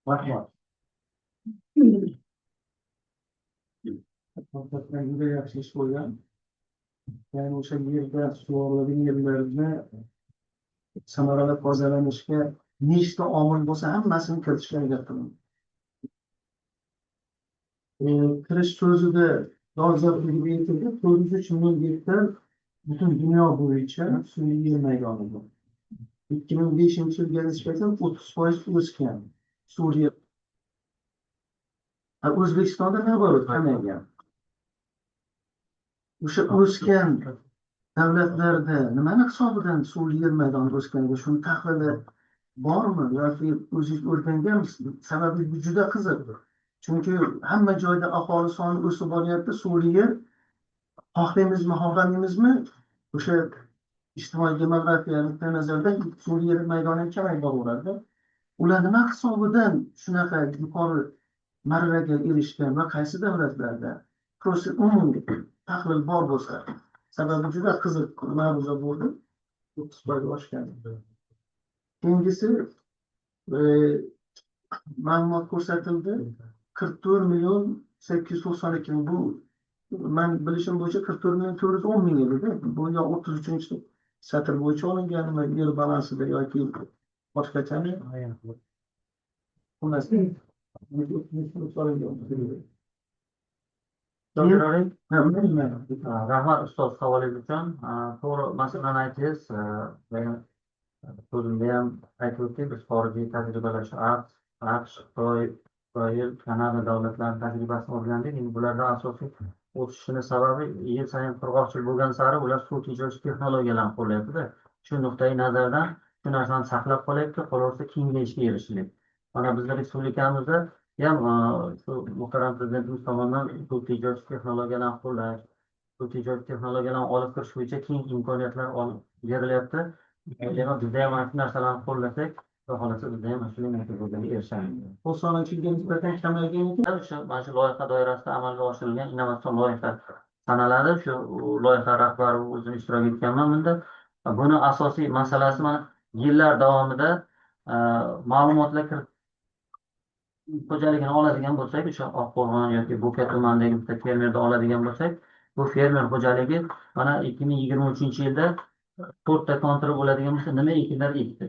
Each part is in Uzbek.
Rahmat. Haqiqatdan juda yaxshi ish bo'lgan. Ya'ni o'sha yerda sug'oriladigan yerlarni samarali foydalanishga nechta omil bo'lsa, hammasini kiritishga harakat qiling. Kirish so'zida dolzarbligi aytildi, 403 million gektar butun dunyo bo'yicha suvli yer maydoni bor. 2005-yilga nisbatan 30% o'sgan suvli yer. O'zbekistonda наоборот kamaygan. O'sha o'sgan davlatlarda nimani hisobidan suvli yer maydoni o'sgan, shuni tahlili bormi yoki o'zingiz o'rganganmisiz? Sababi bu juda qiziq. Chunki hamma joyda aholi soni o'sib boryapti, suvli yer, xohlaymizmi, xohlamaymizmi, o'sha ijtimoiy demografiya nuqtai nazaridan suvli yer maydoni ham kamayib boraveradi. Ular nima hisobidan shunaqa yuqori marraga erishgan va qaysi davlatlarda? Просто umumiy tahlil bor bo'lsa, sababi juda qiziq ma'ruza bo'ldi, 30% oshgan. Keyingisi, ma'lumot ko'rsatildi, 44 892 000. Bu man bilishim bo'yicha 44 410 000 edida. Bu yo 33-satr bo'yicha olinganmi yer balansida yoki boshqachami? Xullas, olingan. Javob. Ha, mayli, mayli. Rahmat, ustoz, savolingiz uchun. To'g'ri masalani aytdingiz. Men so'zimda ham aytib o'tdik, biz xorijiy tajribalar, shu AQSh, Xitoy, Isroil, Kanada davlatlarining tajribasini o'rgandik. Endi bulardan asosiy o'sishini sababi, yil sayin qurg'oqchilik bo'lgan sari ular suv tejovchi texnologiyalarni qo'llayaptida. Shu nuqtai nazardan shu narsani saqlab qolyapti, qolaversa kengayishga erishilyapti. Mana bizni respublikamizda ham shu muhtaram prezidentimiz tomonidan suv tejovchi texnologiyalarni qo'llash, suv tejovchi texnologiyalarni olib kirish bo'yicha keng imkoniyatlar olib berilyapti. Demak, bizda ham mana shu narsalarni qo'llasak, xudo xohlasa, bizda ham mana shunday natijalarga erishamiz. 90-yilga nisbatan kamaygan ekan. O'sha mana shu loyiha doirasida amalga oshirilgan innovatsion loyiha sanaladi. Shu loyiha rahbari o'zim ishtirok etganman bunda. Buni asosiy masalasi, mana yillar davomida ma'lumotlar kirit xo'jaligini oladigan bo'lsak, o'sha Oqqo'rg'on yoki Bo'ka tumanidagi bitta fermerni oladigan bo'lsak, bu fermer xo'jaligi mana 2023-yilda to'rtta kontur bo'ladigan bo'lsa, nima ekinlar ekdi?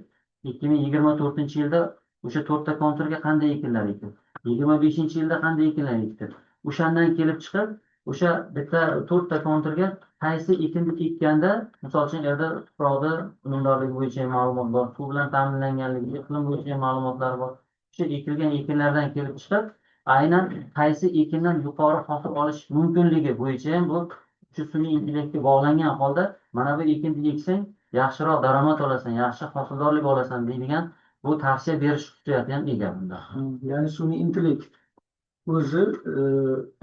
2024-yilda o'sha to'rtta konturga qanday ekinlar ekdi? 25-yilda qanday ekinlar ekdi? O'shandan kelib chiqib, o'sha bitta to'rtta konturga qaysi ekinni ekkanda, misol uchun, u yerda tuproqni unumdorligi bo'yicha ham ma'lumot bor, suv bilan ta'minlanganligi, iqlim bo'yicha ham ma'lumotlar bor. O'sha ekilgan ekinlardan kelib chiqib, aynan qaysi ekindan yuqori hosil olish mumkinligi bo'yicha ham bu shu sun'iy intellektga bog'langan holda, mana bu ekinni eksang, yaxshiroq daromad olasan, yaxshi hosildorlik olasan deydigan bu tavsiya berish xususiyati ham ega bunda. Ya'ni sun'iy intellekt o'zi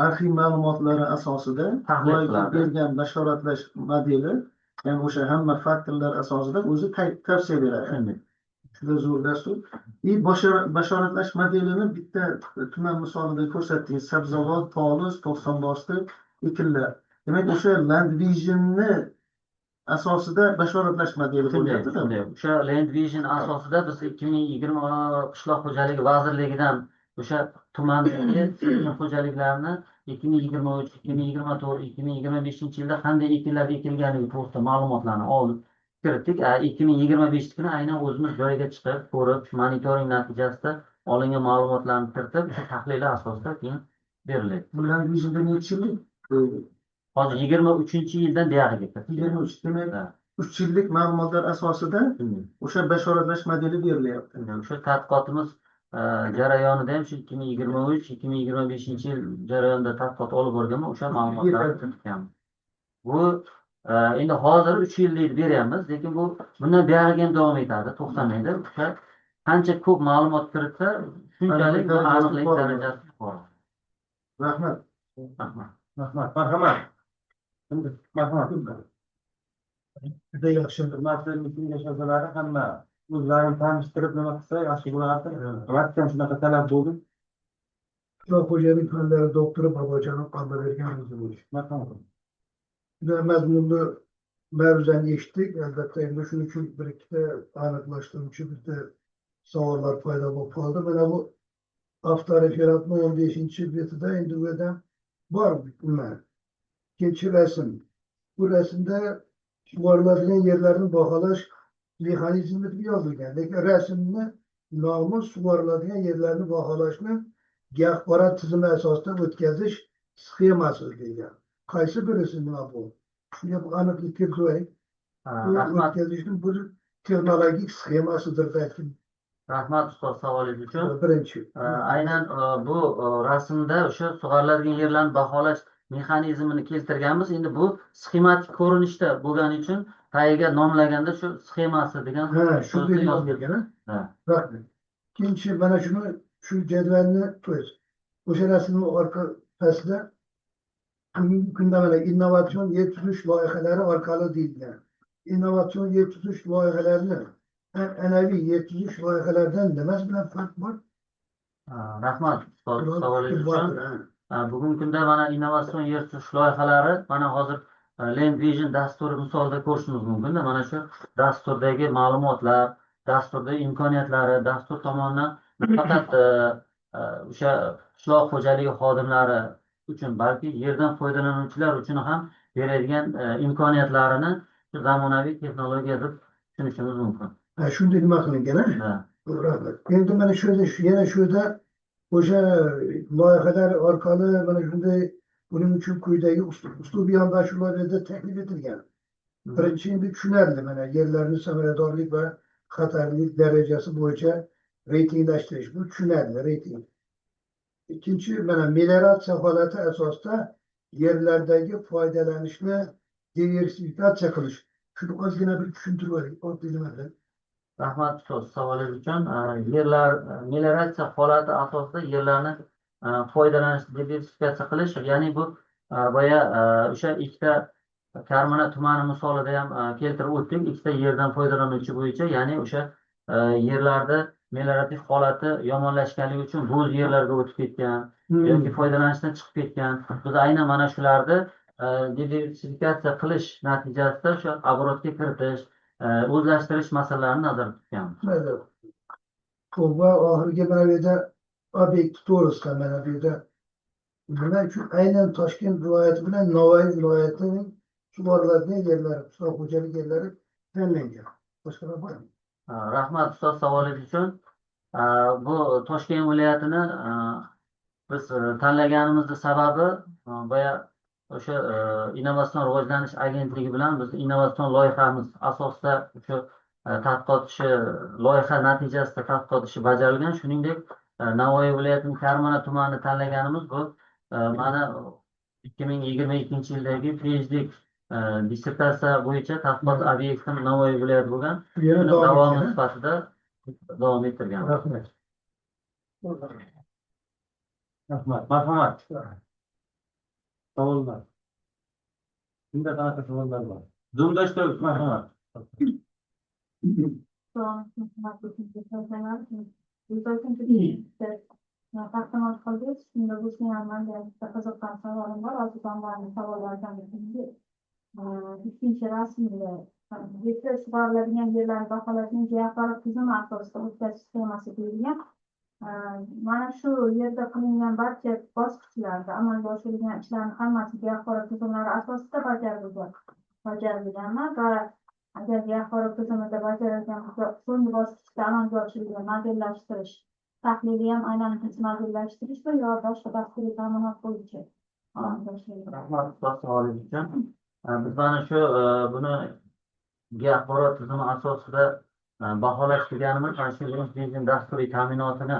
arxiv ma'lumotlari asosida tahlil boyagi qiladi. Bergan bashoratlash modeli, ya'ni o'sha hamma faktorlar asosida o'zi tavsiya beradi. Shunday. Juda zo'r dastur. И bashoratlash modelini bitta tuman misolida ko'rsatdingiz. Sabzavot, poliz, to'qsonboshli ekinlar. Demak, o'sha Land Visionni asosida bashoratlash modeli Shunday, bo'lyapti-da. Shunday. O'sha Land Vision asosida biz 2020 Qishloq xo'jaligi vazirligidan o'sha tumandagi fermer xo'jaliklarni 2023, 2024, 2025-yilda qanday ekinlar ekilganligi to'g'risida ma'lumotlarni olib kiritdik. 2025 kuni aynan o'zimiz joyiga chiqib, ko'rib, monitoring natijasida olingan ma'lumotlarni kiritib, o'sha tahlili asosida keyin beriladi. Bu Land Visionda necha yillik? Hozir 23-yildan buyog'iga kiritdik. 23, demak, Ha. 3 yillik ma'lumotlar asosida Shunday. o'sha bashoratlash modeli berilyapti. Shunday. O'sha tadqiqotimiz jarayonida ham shu 2023, 2025-yil jarayonida tadqiqot olib borganman, o'sha ma'lumotlarni kiritganman. Bu endi hozir 3 yillik beryapmiz, lekin bu bundan buyog'iga ham davom etadi, to'xtamaydi. O'sha qancha ko'p ma'lumot kiritsa, shunchalik bu Aniqlik darajasi aniqlik yuqori darajasi yuqori. Rahmat. Rahmat. Rahmat. Marhamat. Marhamat. Juda yaxshi. Hurmatli kengash a'zolari, hamma o'zlarini tanishtirib nima qilsa yaxshi bo'lardi. Vaqtdan shunaqa talab bo'ldi. Qishloq xo'jalik fanlari doktori Bobojonov Allobergan Ro'zibo'yev. Marhamat. Juda mazmunli ma'ruzani eshitdik. Albatta, endi shuning uchun bir ikkita aniqlashtiruvchi bitta savollar paydo bo'lib qoldi. Mana bu Avtoreferatni 15-betida endi u yerda bor nima. Ikkinchi rasm. Bu rasmda sug'oriladigan yerlarni baholash mexanizmi deb yozilgan. Lekin rasmni nomi sug'oriladigan yerlarni baholashni geoaxborot tizimi asosida o'tkazish sxemasi degan. Qaysi birisi, nima bu? Shunga bir aniqlik kiritib. Bu Rahmat. o'tkazishning bir texnologik sxemasidir balkim. Rahmat, ustoz, savolingiz uchun. Birinchi. Aynan bu rasmda o'sha sug'oriladigan yerlarni baholash mexanizmini keltirganmiz. Endi bu sxematik ko'rinishda bo'lgani uchun tagiga nomlaganda shu sxemasi degan Ha, shu so'zni deb yozgan. yozilgan, ha? Ha. Rahmat. Ikkinchi, mana shuni, shu jadvalni, то есть o'sha rasmni orqa pastida bugungi kunda mana innovatsion yer tuzish loyihalari orqali deyilgan. Innovatsion yer tuzish loyihalarini an'anaviy yer tuzish loyihalaridan nimasi bilan farq bor? Rahmat, ustoz, Biror savolingiz fikr uchun. bordir, ha. Bugungi kunda mana innovatsion yer tuzish loyihalari, mana hozir Land Vision dasturi misolida ko'rishimiz mumkinda. Mana shu dasturdagi ma'lumotlar, dasturda imkoniyatlari, dastur tomonidan faqat o'sha qishloq xo'jaligi xodimlari uchun, balki yerdan foydalanuvchilar uchun ham beradigan imkoniyatlarini shu zamonaviy texnologiya deb tushunishimiz mumkin. Ha, shunday nima qilingan, ha? Ha. Rahmat. Endi mana shu yerda, yana shu yerda o'sha loyihalar orqali mana shunday, buning uchun quyidagi uslubiy yondashuvlar yerda taklif etilgan. Birinchi, endi tushunarli, mana yerlarni samaradorlik va xatarlik darajasi bo'yicha reytinglashtirish, bu tushunarli reyting. Ikkinchi, mana melioratsiya holati asosida yerlardagi foydalanishni diversifikatsiya qilish. Shuni ozgina bir tushuntirib yuboring, oddiy nimada. Rahmat, ustoz, savolingiz uchun. Yerlar melioratsiya holati asosida yerlarni foydalanish diversifikatsiya qilish, ya'ni bu boya o'sha ikkita Karmana tumani misolida ham keltirib o'tdik. Ikkita yerdan foydalanuvchi bo'yicha, ya'ni o'sha yerlarda meliorativ holati yomonlashganligi uchun bo'z yerlarga o'tib ketgan yoki foydalanishdan chiqib ketgan. Biz aynan mana shularni diversifikatsiya qilish natijasida o'sha оборот ga kiritish, o'zlashtirish masalalarini nazarda tutganmiz. Mayli. Xo'p, va oxirgi, mana bu yerda obyekt to'g'risida, mana bu yerda nima uchun aynan Toshkent viloyati bilan Navoiy viloyatining sug'oriladigan yerlari, qishloq xo'jalik yerlari tanlangan? Boshqalar bormi? Rahmat, ustoz, savolingiz uchun. Bu Toshkent viloyatini biz tanlaganimizni sababi boya o'sha Innovatsion rivojlanish agentligi bilan biz innovatsion loyihamiz asosida o'sha tadqiqot ishi, loyiha natijasida tadqiqot ishi bajarilgan. Shuningdek, Navoiy viloyatining Karmana tumanini tanlaganimiz bu mana 2022-yildagi PhD dissertatsiya bo'yicha tadqiqot obyektim Navoiy viloyati bo'lgan. Yana Buni davom davomi etgan, ha? sifatida davom ettirganmiz. Rahmat. Rahmat. Marhamat. Savollar. Kimda qanaqa savollar bor? Zoomda ishtirok, marhamat. Assalomu alaykum. Taqdimot qildingiz. Shunda bu ham menda bitta qiziqqan savolim bor. Hozir savollardan biri. Ikkinchi rasmda yetti sug'oriladigan yerlarni baholashning geoaxborot tizimi asosida o'tkazish sxemasi deyilgan. Mana shu yerda qilingan barcha bosqichlarda amalga oshirilgan ishlarni hammasi geoaxborot tizimlari asosida bajarilganmi va agar geoaxborot tizimida bajarilgan, so'nggi bosqichda amalga oshirilgan modellashtirish tahlili ham aynan modellashtirishmi yo boshqa dasturiy ta'minot bo'yicha amalga oshirilgan? Rahmat, ustoz, savolingiz uchun. Biz mana shu buni geoaxborot tizimi asosida baholash deganimiz, mana shu Vision dasturiy ta'minotini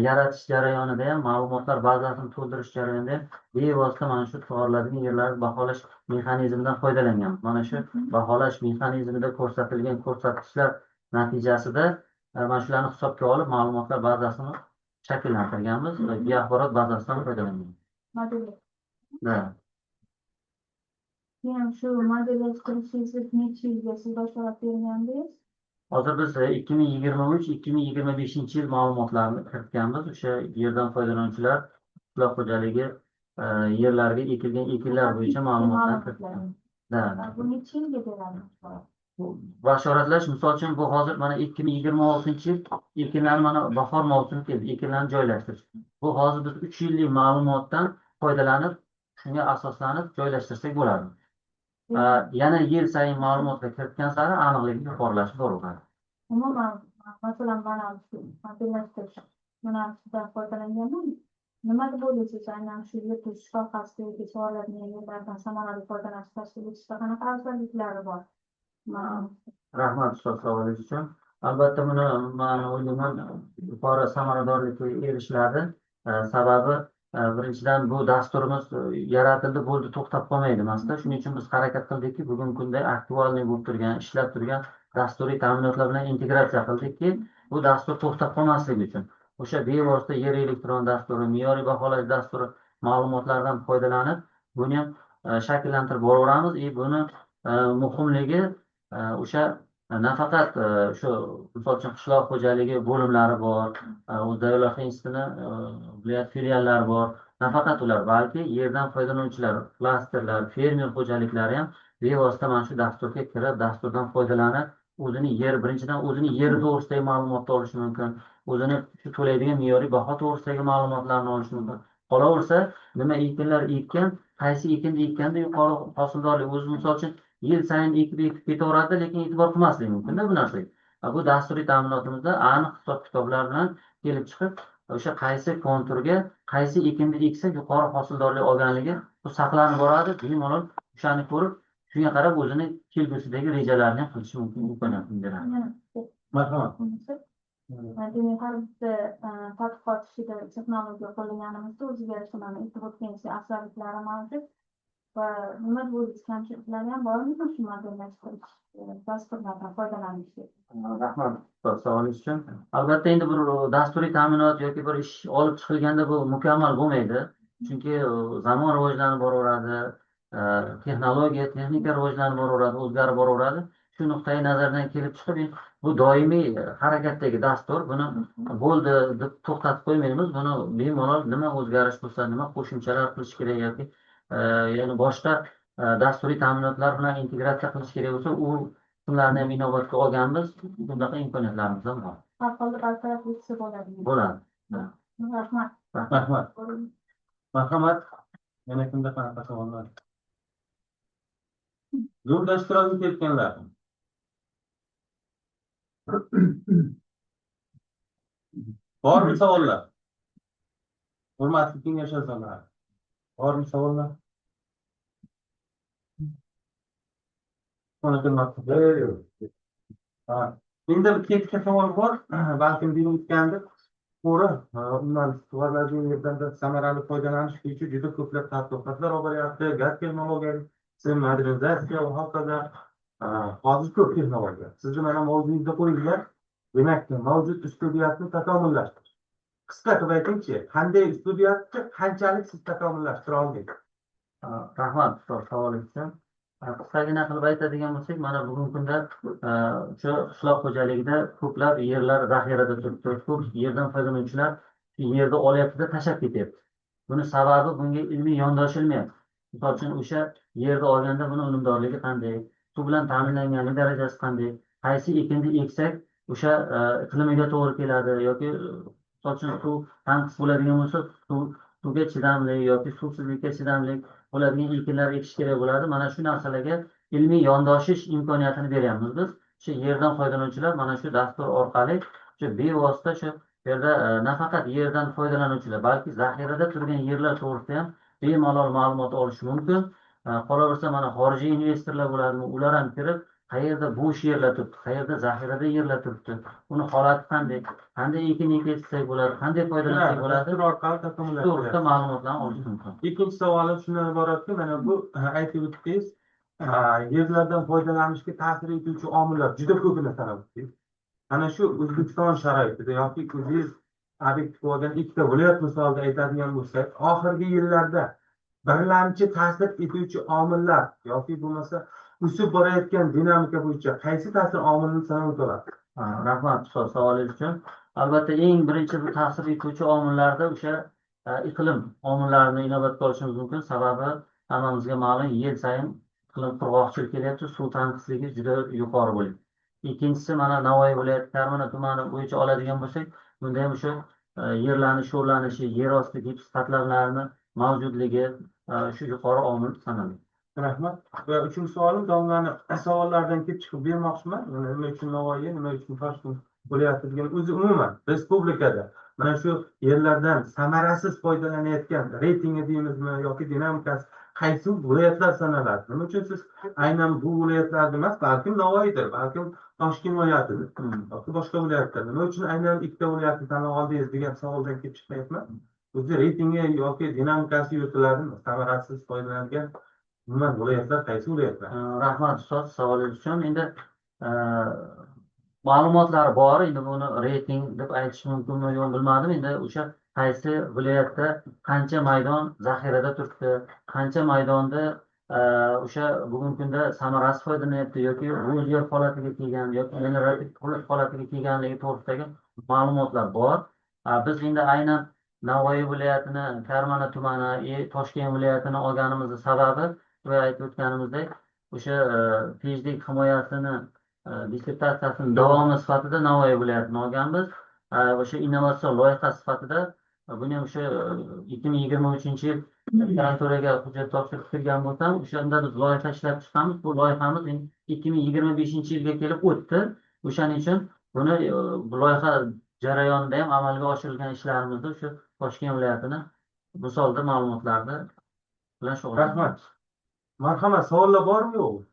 yaratish jarayonida ham, ma'lumotlar bazasini to'ldirish jarayonida ham bevosita mana shu sug'oriladigan yerlarni baholash mexanizmidan foydalanganmiz. Mana shu baholash mexanizmida ko'rsatilgan ko'rsatkichlar natijasida mana shularni hisobga olib, ma'lumotlar bazasini shakllantirganmiz va geoaxborot bazasidan foydalanganmiz. Model Да. Keyin shu modellashtirishingizni necha yilga siz bashorat bergandingiz? Hozir biz 2023-2025 yil ma'lumotlarini kiritganmiz. O'sha yerdan foydalanuvchilar, qishloq xo'jaligi yerlariga ekilgan ekinlar bo'yicha ma'lumotlarni kiritgan. Да. Bu necha yilga beradi? Bu bashoratlash, misol uchun, bu hozir mana 2026 yil ekinlarni, mana bahor mavsumi keldi, ekinlarni joylashtirish. Bu hozir biz 3 yillik ma'lumotdan foydalanib, shunga asoslanib joylashtirsak bo'ladi. Yana yil sayin ma'lumotlar kiritgan sari aniqligi yuqorilashib boraveradi. Umuman, masalan, mana shu modellashtirish yo'nalishidan foydalanganman. Nima deb o'ylaysiz, aynan shu yer tuzish sohasida yoki sug'oriladigan yerlardan samarali foydalanish tashkil etishda qanaqa afzalliklari bor? Rahmat, ustoz, savolingiz uchun. Albatta, buni man o'ylayman, yuqori samaradorlikka erishiladi. Sababi birinchidan, bu dasturimiz yaratildi, bo'ldi, to'xtab qolmaydi emasda. Shuning uchun biz harakat qildikki, bugungi kunda актуальный bo'lib turgan, ishlab turgan dasturiy ta'minotlar bilan integratsiya qildikki, bu dastur to'xtab qolmasligi uchun. O'sha bevosita yer elektron dasturi, me'yoriy baholash dasturi ma'lumotlaridan foydalanib, buni ham shakllantirib boraveramiz. И buni muhimligi o'sha nafaqat shu, misol uchun, qishloq xo'jaligi bo'limlari bor, O'z institutini viloyat filiallari bor. Nafaqat ular, balki yerdan foydalanuvchilar, klasterlar, fermer xo'jaliklari ham bevosita mana shu dasturga kirib, dasturdan foydalanib, o'zini yer, birinchidan, o'zini yeri to'g'risidagi ma'lumotni olishi mumkin, o'zini shu to'laydigan me'yoriy baho to'g'risidagi ma'lumotlarni olishi mumkin. Qolaversa, nima ekinlar ekkan, qaysi ekinni ekkanda yuqori hosildorlik, o'zi, misol uchun, yil sayin ekib ekib ketaveradi, lekin e'tibor qilmasligi mumkinda bu narsaga. Bu dasturiy ta'minotimizda aniq hisob kitoblar bilan kelib chiqib, o'sha qaysi konturga qaysi ekinni eksa yuqori hosildorlik olganligi, bu saqlanib boradi. Bemalol o'shani ko'rib, shunga qarab o'zini kelgusidagi rejalarini ham qilishi mumkin imkoniyatini beradi. Marhamat. Demak, har bitta tadqiqot ishida texnologiya qo'llaganimizda o'ziga yarasha, mana aytib o'tgancha, afzalliklari mavjud va nima deb o'ylaysiz, kamchiliklari ham bormi shu modellashtirish dasturlardan foydalanishda? Rahmat, savolingiz uchun. Albatta, endi bir dasturiy ta'minot yoki bir ish olib chiqilganda bu mukammal bo'lmaydi, chunki zamon rivojlanib boraveradi, texnologiya, texnika rivojlanib boraveradi, o'zgarib boraveradi. Shu nuqtai nazardan kelib chiqib, bu doimiy harakatdagi dastur. Buni bo'ldi deb to'xtatib qo'ymaymiz. Buni bemalol nima o'zgarish bo'lsa, nima qo'shimchalar qilish kerak yoki yana boshqa dasturiy ta'minotlar bilan integratsiya qilish kerak bo'lsa, u qismlarni ham inobatga olganmiz. Bunaqa imkoniyatlarimiz ham bor. Har holda bartaraf etsa bo'ladi. Bo'ladi. Rahmat. Rahmat. Marhamat. Yana kimda qanaqa savollar? Zoomda ishtirok etayotganlar. Bormi savollar? Hurmatli kengash a'zolari. Bormi savollar? Yo'q. Ha. Endi bitta ikkita savol bor. Balkim deb o'tgandir. To'g'ri, umuman sug'oriladigan yerdan samarali foydalanish bo'yicha juda ko'plab tadqiqotlar olib boryapti. Gaz texnologiyasi, modernizatsiya va hokazo. Hozir ko'p texnologiya. Sizni mana mavzuyingizda qo'yinglar. Demak, mavjud uslubiyatni takomillashtirish. Qisqa qilib aytingchi, qanday uslubiyatni qanchalik siz takomillashtira oldingiz? Rahmat, ustoz, savolingiz uchun. Qisqagina qilib aytadigan bo'lsak, mana bugungi kunda shu qishloq xo'jaligida ko'plab yerlar zaxirada turibdi. Ko'p yerdan foydalanuvchilar yerni olyapti-da, tashlab ketyapti. Buni sababi bunga ilmiy yondoshilmayapti. Misol uchun, o'sha yerni olganda buni unumdorligi qanday, suv bilan ta'minlanganlik darajasi qanday, qaysi ekinni eksak o'sha iqlimiga to'g'ri keladi yoki, misol uchun, suv tanqis bo'ladigan bo'lsa, suvga chidamli yoki suvsizlikka chidamli bo'ladigan ekinlar ekish kerak bo'ladi. Mana shu narsalarga ilmiy yondoshish imkoniyatini beryapmiz biz. Shu yerdan foydalanuvchilar mana shu dastur orqali shu bevosita shu yerda nafaqat yerdan foydalanuvchilar, balki zaxirada turgan yerlar to'g'risida ham bemalol ma'lumot olish mumkin. Qolaversa, mana xorijiy investorlar bo'ladimi, ular ham kirib, qayerda bo'sh yerlar turibdi, qayerda zaxirada yerlar turibdi, uni holati qanday, qanday ekin eksak bo'ladi, qanday foydalansak bo'ladi, Dastur orqali takomillashtirish. to'g'risida ma'lumotlarni olish mumkin. Ikkinchi savolim shundan iboratki, mana bu aytib o'tdingiz, yerlardan foydalanishga ta'sir etuvchi omillar juda ko'pini sanab o'tdingiz. Mana shu O'zbekiston sharoitida yoki o'zingiz obyektiv olgan ikkita viloyat misolida aytadigan bo'lsak, oxirgi yillarda birlamchi ta'sir etuvchi omillar yoki bo'lmasa o'sib borayotgan dinamika bo'yicha qaysi ta'sir omilini sanab o'ta olasiz? Rahmat, ustoz, savolingiz uchun. Albatta, eng birinchi bu ta'sir etuvchi omillarda o'sha iqlim omillarini inobatga olishimiz mumkin. Sababi hammamizga ma'lum, yil sayin iqlim qurg'oqchilik kelyapti, suv tanqisligi juda yuqori bo'lyapti. Ikkinchisi, mana Navoiy viloyati Karmana tumani bo'yicha oladigan bo'lsak, bunda ham o'sha Yerlarni sho'rlanishi, yer osti gips qatlamlarini mavjudligi shu yuqori omil sanaladi. Rahmat. Va uchinchi savolim domlani savollaridan kelib chiqib bermoqchiman. Nima uchun Navoiy, nima uchun Toshkent viloyati degan, o'zi umuman respublikada mana shu yerlardan samarasiz foydalanayotgan reytingi deymizmi yoki dinamikasi qaysi viloyatlar sanaladi? Nima uchun siz aynan bu viloyatlarni emas, balkim Navoiydir, balkim Toshkent viloyatidir yoki boshqa viloyatlar. Nima uchun aynan ikkita viloyatni tanlab oldingiz degan savoldan kelib chiqyapman. O'zi reytingi yoki dinamikasi yuritiladimi? Samarasiz foydalangan umuman viloyatlar qaysi viloyatlar? Rahmat ustoz savolingiz uchun. Endi ma'lumotlar bor, endi buni reyting deb aytish mumkinmi yo'q bilmadim. Endi o'sha qaysi viloyatda qancha maydon zaxirada turibdi, qancha maydonda o'sha bugungi kunda samarasiz foydalanyapti yoki bo'z yer holatiga kelgan yoki meliorativ holatiga kelganligi to'g'risidagi ma'lumotlar bor. Biz endi aynan Navoiy viloyatini Karmana tumani, Toshkent viloyatini olganimizning sababi va aytib o'tganimizdek o'sha PhD himoyasini dissertatsiyasini davomi sifatida Navoiy viloyatini olganmiz. O'sha innovatsion loyiha sifatida buni ham o'sha 2023-yil doktoranturaga hujjat topshirib kirgan bo'lsam, o'shanda biz loyiha ishlab chiqqanmiz. Bu loyihamiz 2025-yilga kelib o'tdi. O'shaning uchun buni bu loyiha jarayonida ham amalga oshirilgan ishlarimizda o'sha Toshkent viloyatini misolda ma'lumotlarni bilan shug'ullanamiz. Rahmat. Marhamat, savollar bormi yo'qmi?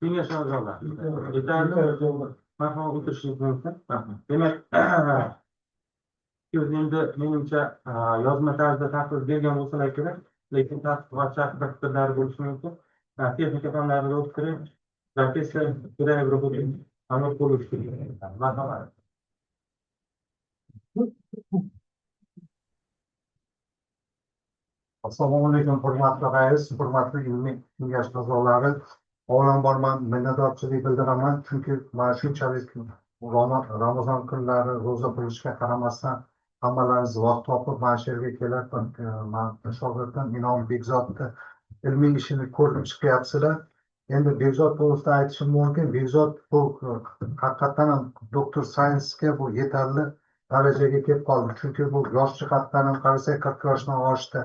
Kengash a'zolari. Yetarli. Marhamat, o'tirishingiz mumkin. Rahmat. Demak, endi menimcha yozma tarzda taqiq bergan bo'lsalar kerak, lekin taqiq va shaxsiy fikrlari bo'lishi mumkin. Texnika fanlari doktori, professor Turayev Amir Qo'lovich. Marhamat. Assalomu alaykum, hurmatli rais, hurmatli ilmiy kengash a'zolari. Avvalambor man minnatdorchilik bildiraman, chunki mana shunchalik Ramazon kunlari ro'za bo'lishga qaramasdan hammalaringiz vaqt topib mana shu yerga kelib, man shogirdim Inom Bekzodni ilmiy ishini ko'rib chiqyapsizlar. Endi Bekzod to'g'risida aytishim mumkin. Bekzod bu haqiqatdan ham doktor sayensga bu yetarli darajaga kelib qoldi. Chunki bu yosh jihatdan ham qarasak 40 yoshdan oshdi.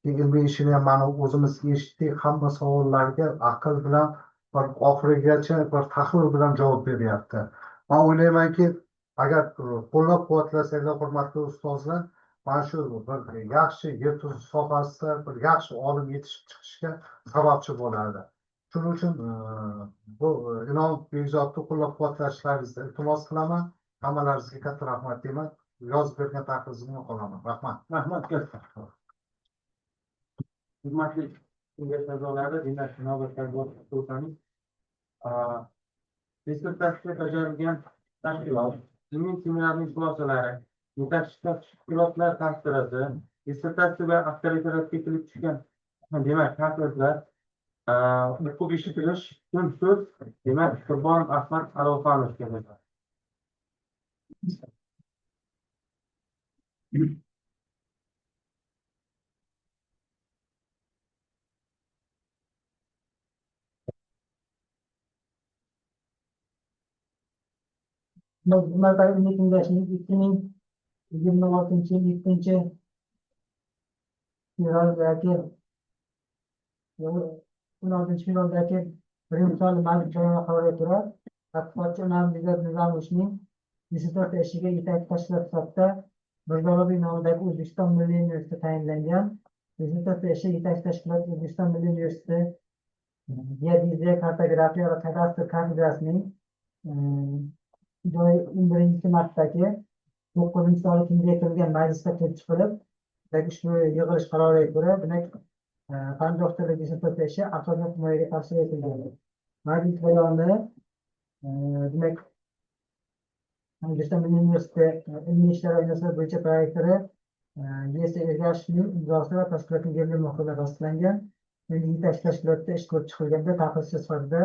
Ilmiy ishini ham mana o'zimiz eshitdik, hamma savollarga aql bilan bir oxirigacha bir tahlil bilan javob beryapti. Men o'ylaymanki, agar qo'llab-quvvatlasanglar, hurmatli ustozlar, mana shu bir yaxshi yer sohasida bir yaxshi olim yetishib chiqishga sababchi bo'ladi. Shuning uchun bu Inom Bekzodni qo'llab-quvvatlashlaringizni iltimos qilaman. Hammalaringizga katta rahmat deyman. Yozib bergan taqdiringizni qolaman. Rahmat. Rahmat katta. Hurmatli kengash a'zolari, demak, navbatdagi bo'lsamiz, dissertatsiya bajarilgan tashkilot, ilmiy seminarning xulosalari, yetakchi tashkilotlar tavsirasi, dissertatsiya va avtoritetga kelib tushgan, demak, takliflar, o'qib eshitilish uchun so'z, demak, Qurbonov Ahmad Alovxonovga beriladi. Markaziy Ilmiy Kengashining 2026-yil 7-fevraldagi 16-fevraldagi birinchi sonli majlis jarayoni qaroriga ko'ra, tadqiqotchi Inom Bekzod Nizomovichning dissertatsiya ishiga yetakchi tashkilot sifatida Mirzo Ulug'bek nomidagi O'zbekiston Milliy universiteti tayinlangan. Dissertatsiya ishi yetakchi tashkilot O'zbekiston Milliy universiteti geodeziya, kartografiya va kadastr kafedrasining 11-martdagi 9-sonli kengaytirilgan majlisda kelib chiqilib, ushbu yig'ilish qaroriga ko'ra, demak, fan doktorlik dissertatsiya ishi asosiy himoyaga tavsiya etilgan. Majlis bayoni, demak, O'zbekiston Milliy universiteti ilmiy ishlar va innovatsiyalar bo'yicha prorektori Y.S. Ergashevning imzosi va tashkilotning yerli muhri tasdiqlangan. Endi yetakchi tashkilotda ish ko'rib chiqilganda tahlilchi sifatida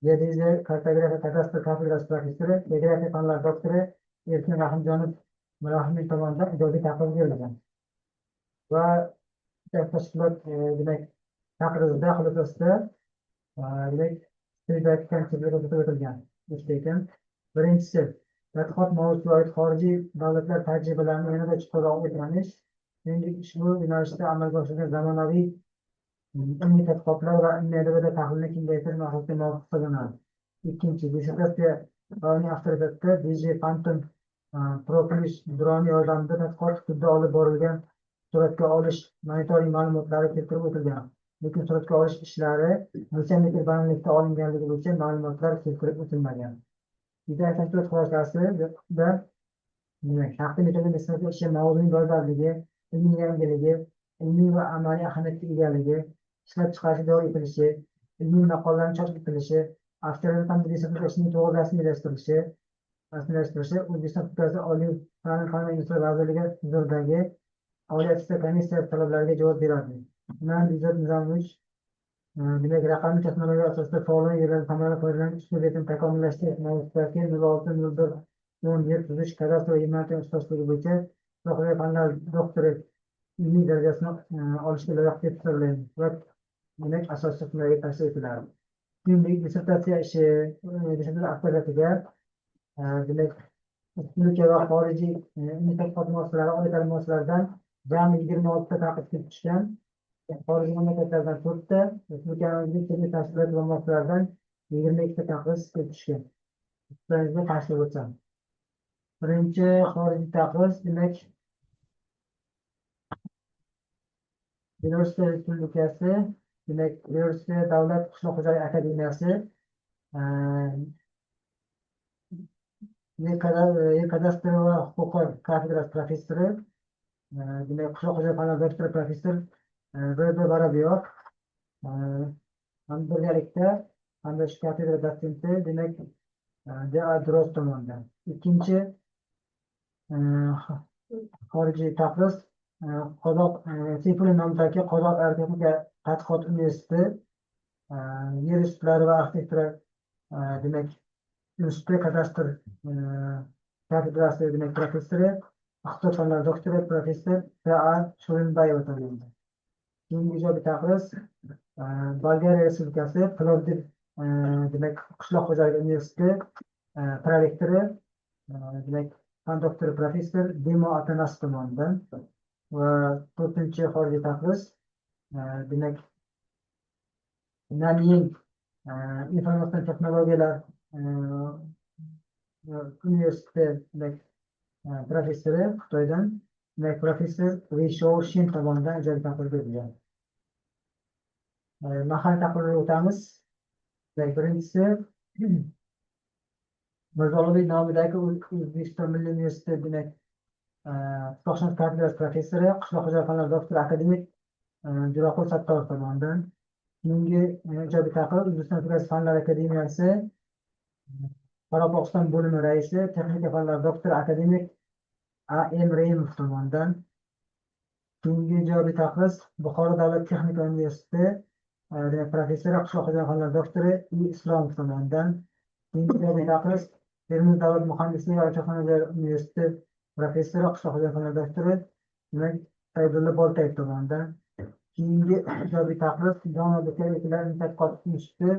geodeziya, kartografiya, kadastr kafedrasi professori, geografiya fanlari doktori Erkin Rahimjonov Mirahimov tomonidan ijobiy tahlil berilgan. Va tashkilot demak taqrizida xulosasida demak quyidagi kamchiliklar ko'rsatib o'tilgan. Birinchisi, Tadqiqot mavzusiga oid xorijiy davlatlar tajribalarini yanada chuqurroq o'rganish, shuningdek, ushbu yo'nalishda amalga oshirilgan zamonaviy ilmiy tadqiqotlar va ilmiy adabiyot tahlilini kengaytirish maqsadga muvofiq hisoblanadi. Ikkinchi, dissertatsiya va uning avtoritetida DJI Phantom Pro Plus droni yordamida tadqiqot hududida olib borilgan suratga olish monitoring ma'lumotlari keltirib o'tilgan. Lekin suratga olish ishlari necha metr balandlikda olinganligi bo'yicha ma'lumotlar keltirib o'tilmagan. Yetak tadqiqot xulosasida, demak, taqdim etilgan dissertatsiya ishi mavzuning dolzarbligi, ilmiy yangiligi, ilmiy va amaliy ahamiyatga egaligi, ishlab chiqarish joriy etilishi, ilmiy maqolalarning chop etilishi, avtoritet hamda dissertatsiya ishining to'g'ri rasmiylashtirilishi O'zbekiston Respublikasi Oliy ta'lim, fan va ilm vazirligi huzuridagi Oliy attestatsiya komissiyasi talablariga javob beradi. Bilan Izzat Nizomovich, demak, raqamli texnologiya asosida faol yerlardan samarali foydalanish uslubiyatini takomillashtirish mavzusidagi 06.01.10 yer tuzish, kadastr va monitoring ustozligi bo'yicha soha fanlar doktori ilmiy darajasini olishga loyiq deb hisoblaymiz va, demak, asoschi himoyaga tavsiya etiladi. Shuningdek, dissertatsiya ishi, dissertatsiya avtoritetiga, demak, respublika va xorijiy ilmiy tadqiqot muassasalari, oliy ta'lim muassasalaridan jami 26ta tanqid kelib tushgan. Xorijiy mamlakatlardan to'rtta, respublikamizning turli tashkilot va muassasalaridan 22ta tanqid kelib tushgan. Sizlarga tashkil o'tsam. Birinchi xorijiy taqriz, demak, Belarus Respublikasi, demak, Belarus Davlat qishloq xo'jaligi akademiyasi, yer kadastri va huquqi kafedrasi professori, demak, qishloq xo'jaligi fanlari doktori, professor V. B. Vorobyov ham birgalikda hamda shu kafedra dotsenti, demak, D. A. Droz tomonidan. Ikkinchi xorijiy taqriz Qozoq Seyfullin nomidagi Qozoq agrotexnika tadqiqot universiteti yer ustlari va arxitektura, demak, instituti kadastr kafedrasi, demak, professori, iqtisod fanlari doktori, professor P. A. Shurinbayeva tomonidan. Keyingi ijobiy taqriz Bolgariya Respublikasi Plovdiv, demak, qishloq xo'jaligi universiteti prorektori, demak, fan doktori, professor Dimo Atanas tomonidan. Va to'rtinchi xorijiy taqriz, demak, Nanyang informatsion texnologiyalar universiteti, demak, professori Xitoydan, demak, professor Wei Shou Shin tomonidan ijobiy taqriz berilgan. Mahalliy taqrirga o'tamiz. Demak, birinchisi Mirzo Ulug'bek nomidagi O'zbekiston Milliy universiteti, demak, tuproqshunoslik kafedrasi professori, qishloq xo'jaligi fanlari doktori, akademik Juraqul Sattorov tomonidan. Keyingi ijobiy taqrir O'zbekiston Respublikasi Fanlar akademiyasi Qoraqalpog'iston bo'limi raisi, texnika fanlari doktori, akademik A. M. Reymov tomonidan. Keyingi ijobiy taqriz Buxoro davlat texnika universiteti, demak, professori, qishloq xo'jaligi fanlari doktori I. Islomov tomonidan. Keyingi ijobiy taqriz Termiz davlat muhandislik va texnologiya universiteti professori, qishloq xo'jaligi fanlari doktori, demak, Saydulla Boltayev tomonidan. Keyingi ijobiy taqriz Jami ilmiy tadqiqot instituti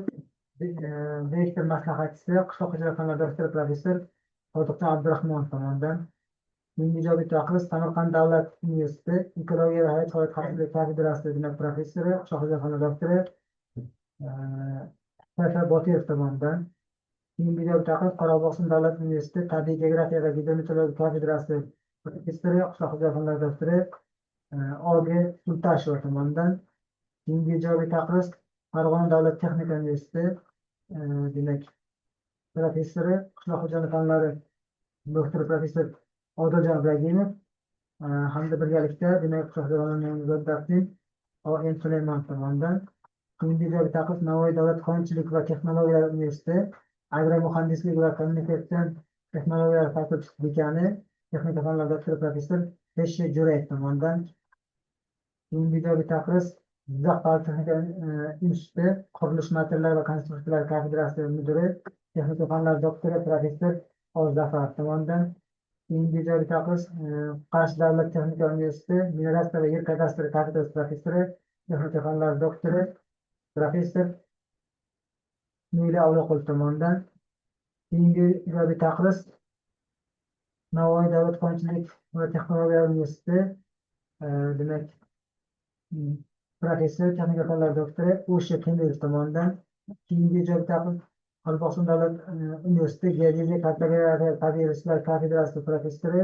direktor maslahatchisi, qishloq xo'jaligi fanlari doktori, professor Sodiqjon Abdurahmonov tomonidan. Keyingi ijobiy taqriz Samarqand davlat universiteti ekologiya va hayot sharoiti xavfsizligi kafedrasi, demak, professori, qishloq xo'jaligi fanlari doktori F. Botirov tomonidan. Keyingi ijobiy taqriz Qoraqalpog'iston davlat universiteti tabiiy geografiya va gidrometeorologiya kafedrasi professori, qishloq xo'jaligi fanlari doktori O. G. Sultasheva tomonidan. Keyingi ijobiy taqriz Farg'ona davlat texnika universiteti, demak, professori, qishloq xo'jaligi fanlari doktori, professor Odiljon Ibragimov hamda birgalikda, demak, qishloq xo'jaligi dotsent O. N. Sulaymonov tomonidan. Keyingi ijobiy taqriz Navoiy davlat konchilik va texnologiyalar universiteti agromuhandislik va kommunikatsion texnologiyalar fakulteti dekani, texnika fanlari doktori, professor H. Jo'rayev tomonidan. Keyingi ijobiy taqriz Jizzax politexnika instituti qurilish materiallari va konstruksiyalar kafedrasi mudiri, texnika fanlari doktori, professor O. Zafarov tomonidan. Keyingi ijobiy taqriz Qarshi davlat texnika universiteti melioratsiya va yer kadastri kafedrasi professori, texnika fanlari doktori, professor Muyla Avloqul tomonidan. Keyingi ijobiy taqriz Navoiy davlat konchilik va texnologiya universiteti, demak, professor, texnika fanlar doktori O'sha Temir tomonidan. Keyingi ijobiy taqriz Qoraqalpog'iston davlat universiteti geodeziya, kartografiya, tabiiy resurslar kafedrasi professori,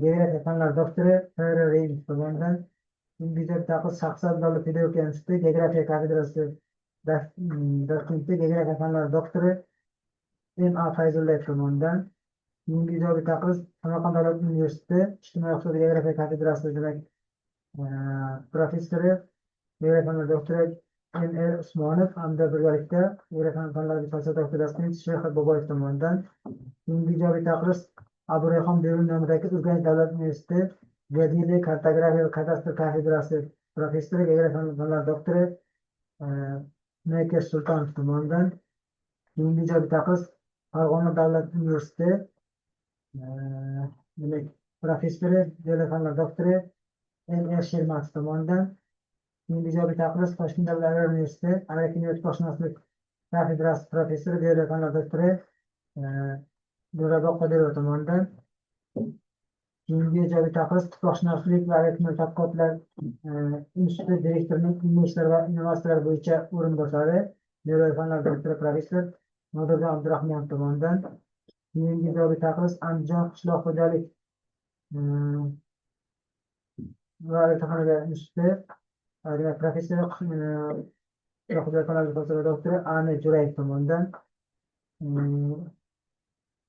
geografiya fanlar doktori P. R. Reymov tomonidan. Keyingi ijobiy taqriz Shaxsar davlat pedagogika instituti geografiya kafedrasi dotsenti, geografiya fanlari doktori M. A. Fayzullayev tomonidan. Keyingi ijobiy taqriz Samarqand davlat universiteti ijtimoiy iqtisodiy geografiya kafedrasi, demak, professori, geografiya fanlari doktori M. R. Usmonov hamda birgalikda geografiya fanlari falsafa doktori dotsent Sh. Boboyev tomonidan. Keyingi ijobiy taqriz Abu Rayhon Beruniy nomidagi Urganch davlat universiteti geodeziya, kartografiya va kadastr kafedrasi professori, geografiya fanlari doktori M. K. Sultonov tomonidan. Keyingi ijobiy taqriz Farg'ona davlat universiteti, demak, professori, geografiya fanlari doktori M. R. Shermatov tomonidan. Keyingi ijobiy taqriz Toshkent davlat agrar universiteti agrokimyo tuproqshunoslik kafedrasi professori, geografiya fanlari doktori Jo'rabek Qodirov tomonidan. Keyingi ijobiy taqriz tuproqshunoslik va agrokimyo tadqiqotlar instituti direktorining ilmiy ishlar va innovatsiyalar bo'yicha o'rinbosari, biologiya fanlari doktori, professor Nodirjon Abdurahmonov tomonidan. Keyingi ijobiy taqriz Andijon qishloq xo'jalik va agrotexnologiya instituti, demak, professor, qishloq xo'jalik fanlari falsafa doktori A. N. Jo'rayev tomonidan.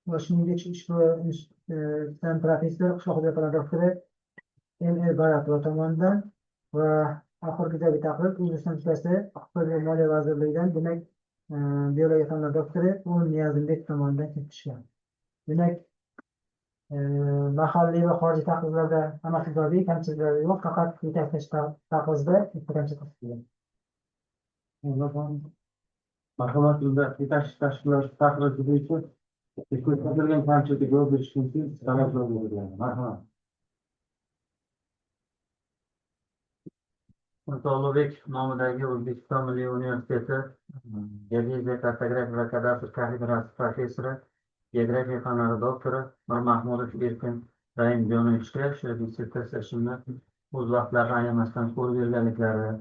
Va shuningdek ushbu institutdan professor, qishloq xo'jalik fanlari doktori M. R. Baratova tomonidan. Va oxirgi ijobiy taqriz O'zbekiston Respublikasi Iqtisodiyot va moliya vazirligidan, demak, biologiya fanlari doktori U. Niyazimbek tomonidan kelib tushgan. Demak, mahalliy va xorijiy taqrizlarda hammasi ijobiy, kamchiliklar yo'q, faqat yetaklash taqrizda bitta kamchilik qolgan. Marhamat, unda yetaklash taqrizi bo'yicha ko'rsatilgan kamchilikka javob berish uchun talab berilgan. Marhamat. Mirzo Ulug'bek nomidagi O'zbekiston Milliy universiteti geodeziya, kartografiya va kadastr kafedrasi professori, geografiya fanlari doktori Mirmahmudov Erkin Rahimjonovichga shu dissertatsiya ishimni o'z vaqtlarini ayamasdan ko'rib berganliklari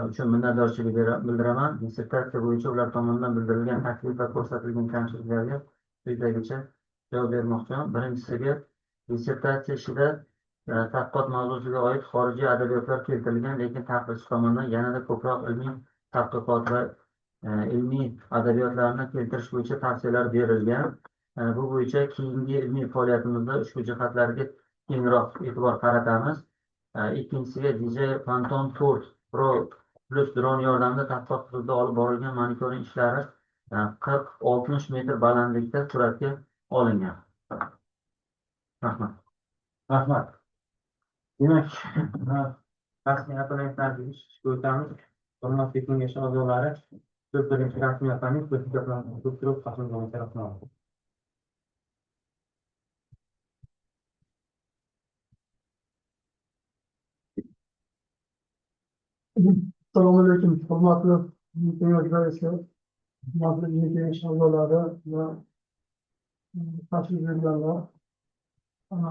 uchun minnatdorchilik bildiraman. Dissertatsiya bo'yicha ular tomonidan bildirilgan taklif va ko'rsatilgan kamchiliklarga quyidagicha javob bermoqchiman. Birinchisiga, dissertatsiya ishida tadqiqot mavzusiga oid xorijiy adabiyotlar keltirilgan, lekin taqrizchi tomonidan yanada ko'proq ilmiy tadqiqot va ilmiy adabiyotlarni keltirish bo'yicha tavsiyalar berilgan. Bu bo'yicha keyingi ilmiy faoliyatimizda ushbu jihatlarga kengroq e'tibor qaratamiz. Ikkinchisiga, DJI Phantom 4 Pro Plus dron yordamida tadqiqot hududida olib borilgan monitoring ishlari 40-60 metr balandlikda suratga olingan. Rahmat. Rahmat. Demak, rasmiy opponentlarga ishga o'tamiz. Hurmatli kengash a'zolari, so'z birinchi rasmiy opponent doktor Qosimjon Rahmonov. Assalomu alaykum, hurmatli kengash raisi, hurmatli kengash a'zolari va tashrif buyurganlar.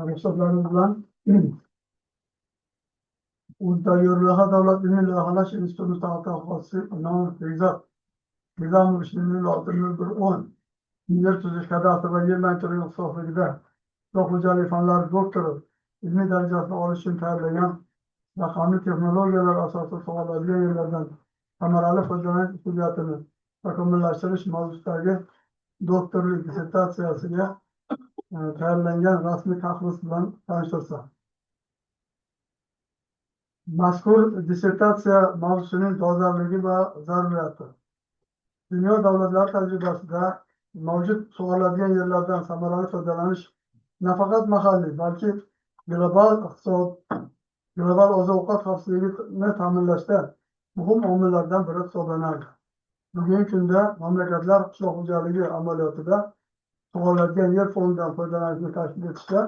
Ruxsatlaringiz bilan O'ztayyor davlat ilmiy loyihalash instituti tadqiqotchisi Inomov Bekzod Nizomovich 06.01.10 yer tuzish, kadastr va yer monitoringi ixtisosligida qishloq xo'jaligi fanlari doktori ilmiy darajasini olish uchun tayyorlagan raqamli texnologiyalar asosida sug'oriladigan yerlardan samarali foydalanish usuliyatini takomillashtirish mavzusidagi doktorlik dissertatsiyasiga tayyorlangan rasmiy taxlus bilan tanishtirsam. Mazkur dissertatsiya mavzusining dolzarbligi va zaruriyati. Dunyo davlatlari tajribasida mavjud sug'oriladigan yerlardan samarali foydalanish nafaqat mahalliy, balki global iqtisod, global oziq-ovqat xavfsizligini ta'minlashda muhim omillardan biri hisoblanadi. Bugungi kunda mamlakatlar qishloq xo'jaligi amaliyotida sug'oriladigan yer fondidan foydalanishni tashkil etishda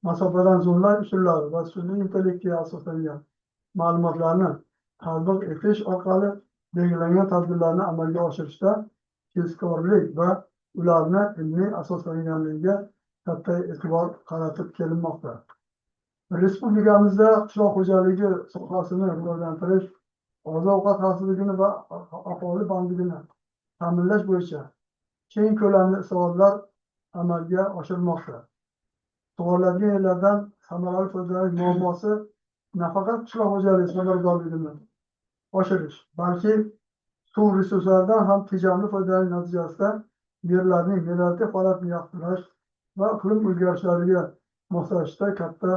masofadan zoomlash usullari va sun'iy intellektga asoslangan ma'lumotlarni tatbiq etish orqali belgilangan tadbirlarni amalga oshirishda tezkorlik va ularni ilmiy asoslanganligiga katta e'tibor qaratib kelinmoqda. Respublikamizda qishloq xo'jaligi sohasini rivojlantirish, oziq-ovqat xavfsizligini va aholi bandligini ta'minlash bo'yicha keng ko'lamli islohotlar amalga oshirilmoqda. Sug'oriladigan yerlardan samarali foydalanish muammosi nafaqat qishloq xo'jaligi samaradorligini oshirish, balki suv resurslaridan ham tejamli foydalanish natijasida yerlarning meliorativ holatini yaxshilash va iqlim o'zgarishlariga moslashishda katta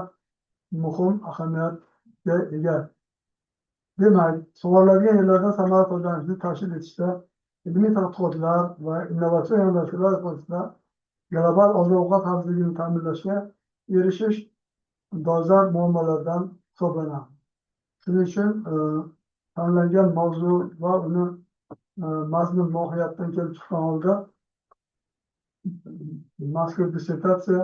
muhim ahamiyatga ega. Demak, sug'oriladigan yerlardan samarali foydalanishni tashkil etishda ilmiy tadqiqotlar va innovatsion yondashuvlar asosida global oziq-ovqat xavfsizligini ta'minlashga erishish dolzarb muammolardan hisoblanadi. Shuning uchun tanlangan mavzu va uni mazmun mohiyatidan kelib chiqqan holda mazkur dissertatsiya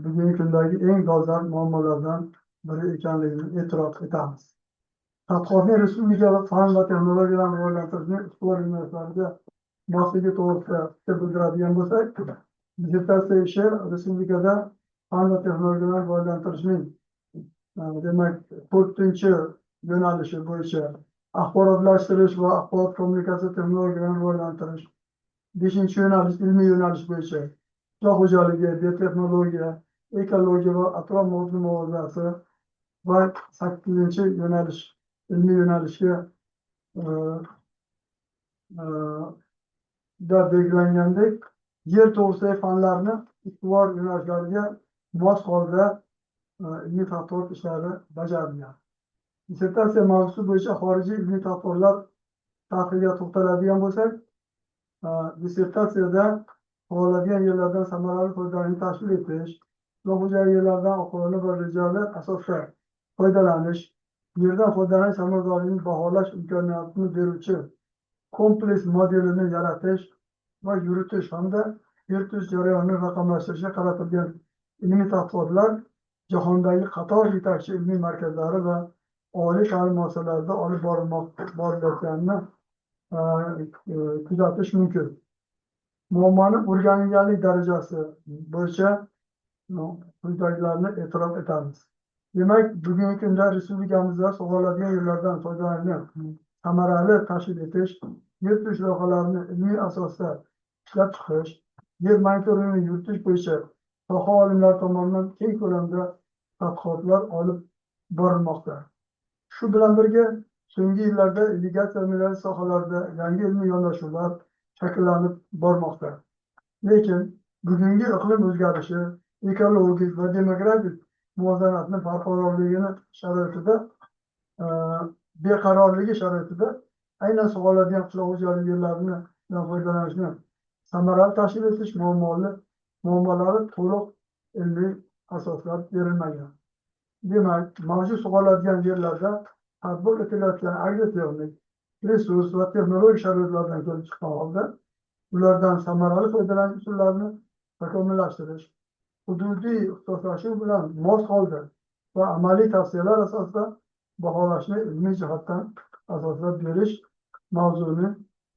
bugungi kundagi eng dolzarb muammolardan biri ekanligini e'tirof etamiz. Tadqiqotning respublika fan va texnologiyalarni rivojlantirishning ustuvor yo'nalishlariga mosligi to'g'risida fikr bildiradigan bo'lsak, dissertatsiya ishi respublikada fan va texnologiyalarni rivojlantirishning demak 4-chi yo'nalishi bo'yicha axborotlashtirish va axborot kommunikatsiya texnologiyalarini rivojlantirish, 5-chi yo'nalish ilmiy yo'nalish bo'yicha qishloq xo'jaligi, biotexnologiya, ekologiya va atrof muhitni muhofaza va 8-chi yo'nalish ilmiy yo'nalishga da belgilangandek yer to'g'risidagi fanlarni ustuvor yo'nalishlariga mos holda ilmiy tadqiqot ishlari bajarilgan. Dissertatsiya mavzusi bo'yicha xorijiy ilmiy tadqiqotlar tarixiga to'xtaladigan bo'lsak, dissertatsiyada sug'oriladigan yerlardan samarali foydalanishni tashkil etish, qishloq xo'jaligi yerlaridan oqilona va rejali asosda foydalanish, yerdan foydalanish samaradorligini baholash imkoniyatini beruvchi kompleks modelini yaratish va yuritish hamda yer tuzish jarayonini raqamlashtirishga qaratilgan ilmiy tadqiqotlar jahondagi qator yetakchi ilmiy markazlari va oliy ta'lim muassasalarida olib borilayotganini kuzatish mumkin. Muammoni o'rganilganlik darajasi bo'yicha quyidagilarni e'tirof etamiz. Demak, bugungi kunda respublikamizda sug'oriladigan yerlardan foydalanishni samarali tashkil etish, yer tuzish loyihalarini ilmiy asosda ishlab chiqish, yer monitoringini yuritish bo'yicha soha olimlari tomonidan keng ko'lamda tadqiqotlar olib borilmoqda. Shu bilan birga so'nggi yillarda irrigatsiya melioratsiya sohalarida yangi ilmiy yondashuvlar shakllanib bormoqda. Lekin bugungi iqlim o'zgarishi, ekologik va demografik muvozanatni barqarorligini sharoitida, beqarorligi sharoitida aynan sug'oriladigan qishloq xo'jaligi yerlarini foydalanishni samarali tashkil etish muammolari to'liq ilmiy asoslar berilmagan. Demak, mavjud sug'oriladigan yerlarda tatbiq etilayotgan agrotexnik, resurs va texnologik sharoitlardan kelib chiqqan holda ulardan samarali foydalanish usullarini takomillashtirish, hududiy ixtisoslashuv bilan mos holda va amaliy tavsiyalar asosida baholashni ilmiy jihatdan asoslab berish mavzuni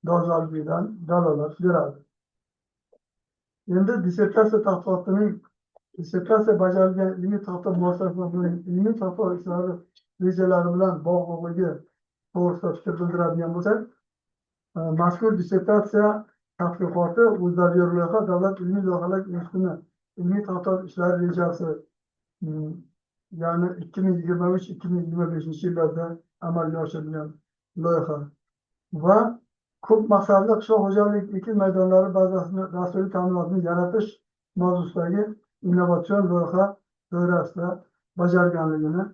dolzarbligidan dalolat beradi. Endi dissertatsiya tadqiqotining dissertatsiya bajarilgan ilmiy tadqiqot muassasasining ilmiy tadqiqot ishlari rejalari bilan bog'liqligi to'g'risida fikr bildiradigan bo'lsak, mazkur dissertatsiya tadqiqoti O'zdaryo davlat ilmiy loyihalar institutini ilmiy tadqiqot ishlari rejasi, ya'ni 2023-2025 yillarda amalga oshirilgan loyiha va ko'p maqsadli qishloq xo'jalik ekin maydonlari bazasini dasturiy ta'minotini yaratish mavzusidagi innovatsion loyiha doirasida bajarganligini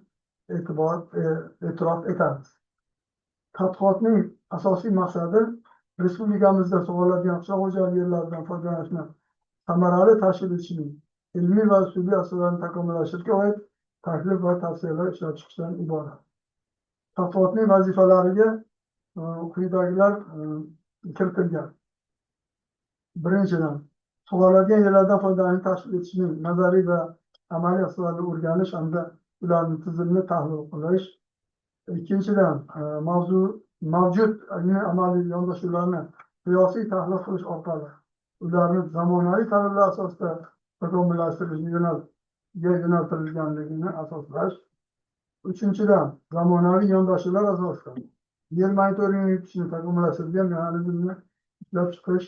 e'tirof etamiz. Tadqiqotning asosiy maqsadi respublikamizda sug'oriladigan qishloq xo'jaligi yerlaridan foydalanishni samarali tashkil etishning ilmiy va usuliy asoslarini takomillashtirishga oid taklif va tavsiyalar ishlab chiqishdan iborat. Tadqiqotning vazifalariga quyidagilar kiritilgan. Birinchidan, sug'oriladigan yerlardan foydalanishni tashkil etishning nazariy va amaliy asoslarini o'rganish hamda ularning tizimini tahlil qilish. Ikkinchidan, mavjud ilmiy amaliy yondashuvlarni qiyosiy tahlil qilish orqali ularni zamonaviy talablar asosida takomillashtirish yo'naltirilganligini asoslash. Uchinchidan, zamonaviy yondashuvlar asosida yer monitoringi yuritishni takomillashtirgan mexanizmni ishlab chiqish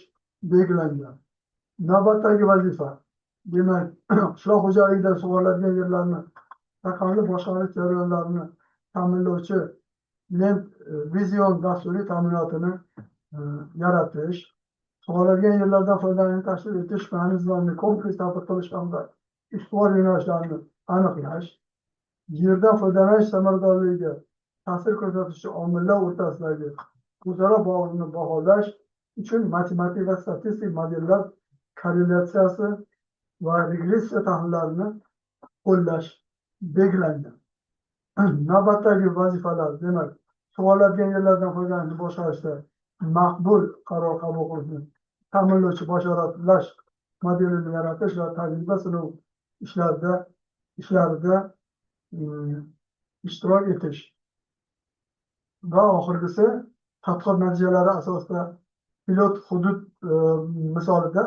belgilangan. Navbatdagi vazifa, demak, qishloq xo'jaligida sug'oriladigan yerlarni raqamli boshqarish jarayonlarini ta'minlovchi Land Vision dasturiy ta'minotini yaratish, sug'oriladigan yerlardan foydalanishni tashkil etish mexanizmlarini kompleks tatbiq qilish hamda ustuvor yo'nalishlarni aniqlash, yerdan foydalanish samaradorligiga ta'sir ko'rsatuvchi omillar o'rtasidagi o'zaro bog'liqlikni baholash uchun matematik va statistik modellar korrelyatsiyasi va regressiya tahlillarini qo'llash belgilangan. Navbatdagi vazifalar, demak, sug'oriladigan yerlardan foydalanishni boshqarishda maqbul qaror qabul qilishni ta'minlovchi bashoratlash modelini yaratish va tajriba sinov ishlarida ishtirok etish va oxirgisi, tadqiqot natijalari asosida pilot hudud misolida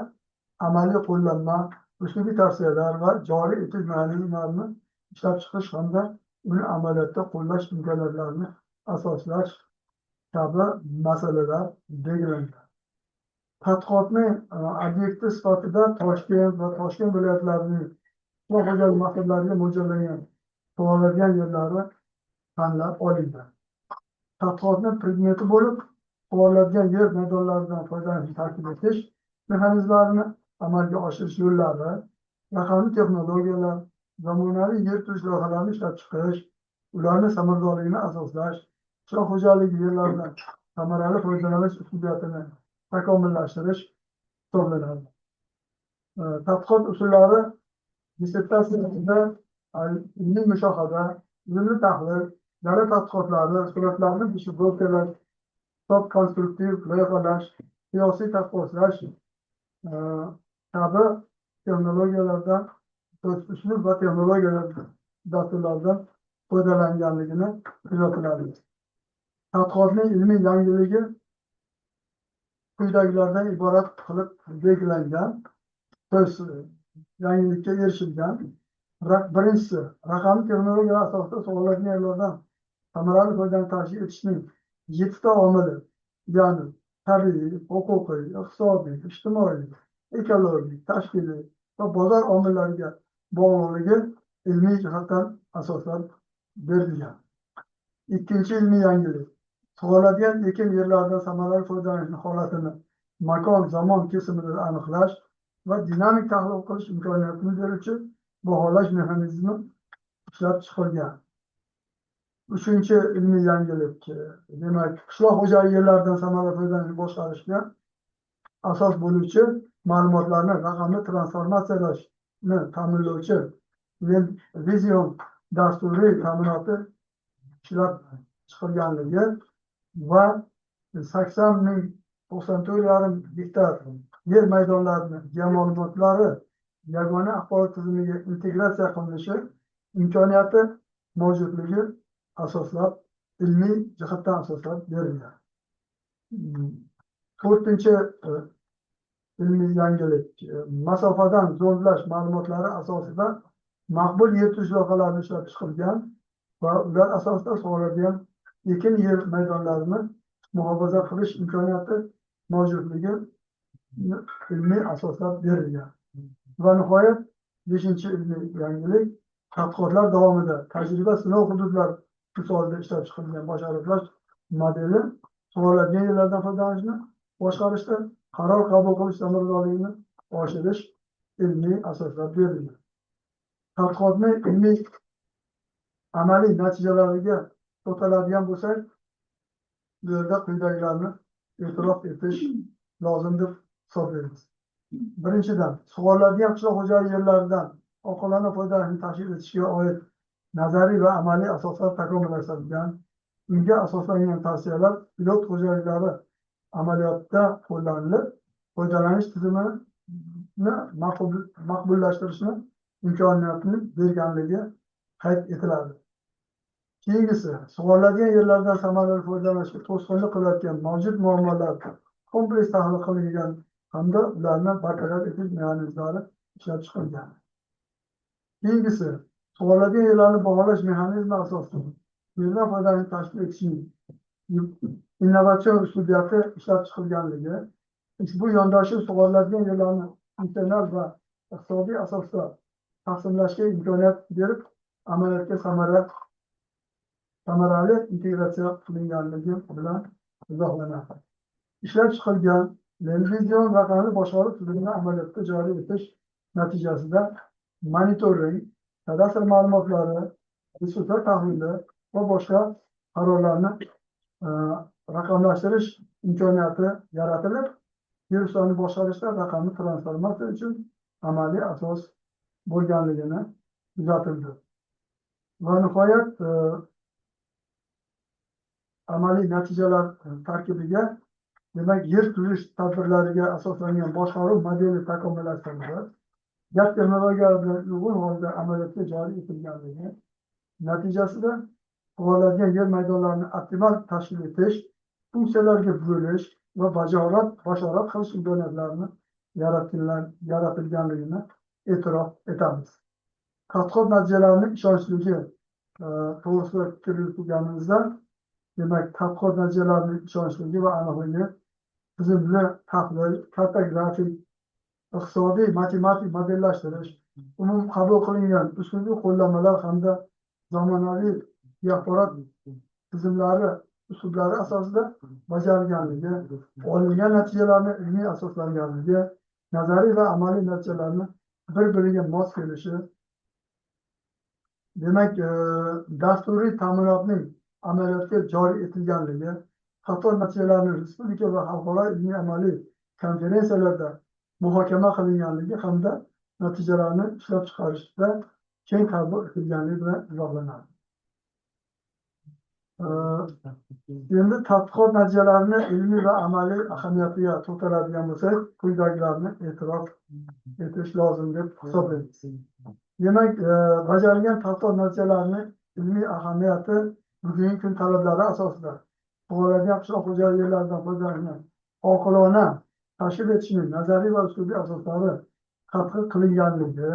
amaliy qo'llanma, uslubiy tavsiyalar va joriy etish mexanizmlarini ishlab chiqish hamda uni amaliyotda qo'llash imkoniyatlarini asoslash kabi masalalar belgilangan. Tadqiqotning obyekti sifatida Toshkent va Toshkent viloyatlarining qishloq xo'jalik maqsadlariga mo'ljallangan sug'oriladigan yerlari tanlab olingan. Tadqiqotning predmeti bo'lib, sug'oriladigan yer maydonlaridan foydalanishni tartib etish mexanizmlarini amalga oshirish yo'llari, raqamli texnologiyalar, zamonaviy yer turish loyihalarini ishlab chiqish, ularni samaradorligini asoslash, qishloq xo'jaligi yerlaridan samarali foydalanish uslubiyatini takomillashtirish hisoblanadi. Tadqiqot usullari dissertatsiyasida ilmiy mushohada, ilmiy tahlil, dala tadqiqotlari, suratlarni deshivrowkalash, hisob konstruktiv loyihalash, siyosiy taqqoslash kabi texnologiyalardan, uslub va texnologiyalar dasturlardan foydalanganligini kuzatiladi. Tadqiqotning ilmiy yangiligi quyidagilardan iborat qilib belgilangan, to yangilikka erishilgan. Birinchisi, raqamli texnologiyalar asosida sug'oriladigan yerlardan samarali foydalanishni tashkil etishning 7 ta omili, ya'ni tabiiy, huquqiy, iqtisodiy, ijtimoiy, ekologik, tashkiliy va bozor omillariga bog'liqligi ilmiy jihatdan asoslab berilgan. Ikkinchi ilmiy yangilik, sug'oriladigan ekin yerlaridan samarali foydalanishning holatini makon zamon kesimida aniqlash va dinamik tahlil qilish imkoniyatini beruvchi baholash mexanizmi ishlab chiqilgan. Uchinchi ilmiy yangilik, demak, qishloq xo'jaligi yerlaridan samarali foydalanishni boshqarishga asos bo'luvchi ma'lumotlarni raqamli transformatsiyalashni ta'minlovchi Vision dasturiy ta'minoti ishlab chiqilganligi va 80 094,5 gektar yer maydonlarini geoma'lumotlari yagona axborot tizimiga integratsiya qilinishi imkoniyati mavjudligi asoslab, ilmiy jihatdan asoslab berilgan. To'rtinchi ilmiy yangilik, masofadan zondlash ma'lumotlari asosida maqbul yer turish loyihalarini ishlab chiqilgan va ular asosida sug'oriladigan ekin yer maydonlarini muhofaza qilish imkoniyati mavjudligi ilmiy asoslab berilgan. Va nihoyat, beshinchi ilmiy yangilik, tadqiqotlar davomida tajriba sinov hududlar misolida ishlab chiqilgan bashoratlash modeli sug'oriladigan yerlardan foydalanishni boshqarishda qaror qabul qilish samaradorligini oshirish ilmiy asoslab berilgan. Tadqiqotni ilmiy amaliy natijalariga to'xtaladigan bo'lsak, bu yerda quyidagilarni e'tirof etish lozim deb hisoblaymiz. Birinchidan, sug'oriladigan qishloq xo'jaligi yerlaridan oqilona foydalanishni tashkil etishga oid nazariy va amaliy asoslar takomillashtirilgan, unga asoslangan tavsiyalar pilot xo'jaliklari amaliyotda qo'llanilib, foydalanish tizimini maqbullashtirishni imkoniyatini berganligi qayd etiladi. Keyingisi, sug'oriladigan yerlardan samarali foydalanishga to'sqinlik qilayotgan mavjud muammolar kompleks tahlil qilingan hamda ularni bartaraf etish mexanizmlari ishlab chiqilgan. Keyingisi, sug'oriladigan yerlarni baholash mexanizmi asosida yerdan foydalanish tashkil etishning innovatsion uslubiyati ishlab chiqilganligi, ushbu yondashuv sug'oriladigan yerlarni funksional va iqtisodiy asosda taqsimlashga imkoniyat berib, amaliyotga samarali integratsiya qilinganligi bilan izohlanadi. Ishlab chiqilgan Landvision raqamli boshqaruv tizimini amaliyotda joriy etish natijasida monitoring, kadastr ma'lumotlari, resurslar tahlili va boshqa qarorlarni raqamlashtirish imkoniyati yaratilib, yer ustilarini boshqarishda raqamli transformatsiya uchun amaliy asos bo'lganligini kuzatildi. Va nihoyat, amaliy natijalar tarkibiga, demak, yer tuzish tadbirlariga asoslangan boshqaruv modeli takomillashtirildi. Gap texnologiyalari bilan uyg'un holda amaliyotga joriy etilganligi natijasida sug'oriladigan yer maydonlarini optimal tashkil etish, funksiyalarga bo'lish va bashorat qilish imkoniyatlarini yaratilganligini e'tirof etamiz. Tadqiqot natijalarining ishonchligi to'g'risida fikr yuritganimizda, demak, tadqiqot natijalarining ishonchligi va aniqligi tizimli tahlil, kartografik, iqtisodiy, matematik modellashtirish, umum qabul qilingan uslubiy qo'llanmalar hamda zamonaviy axborot tizimlari uslublari asosida bajarilganligi, olingan natijalarni ilmiy asoslanganligi, nazariy va amaliy natijalarni bir-biriga mos kelishi, demak, dasturiy ta'minotning amaliyotga joriy etilganligi, qator natijalarni respublika va xalqaro ilmiy-amaliy konferensiyalarda muhokama qilinganligi hamda natijalarni ishlab chiqarishda keng qabul etilganligi bilan izohlanadi. Endi tadqiqot natijalarini ilmiy va amaliy ahamiyatiga to'xtaladigan bo'lsak, quyidagilarni e'tirof etish lozim deb hisoblaymiz. Demak, bajarilgan tadqiqot natijalarini ilmiy ahamiyati bugungi kun talablari asosida sug'oriladigan qishloq xo'jaligi yerlaridan foydalanishni oqilona tashkil etishning nazariy va uslubiy asoslari tadqiq qilinganligi,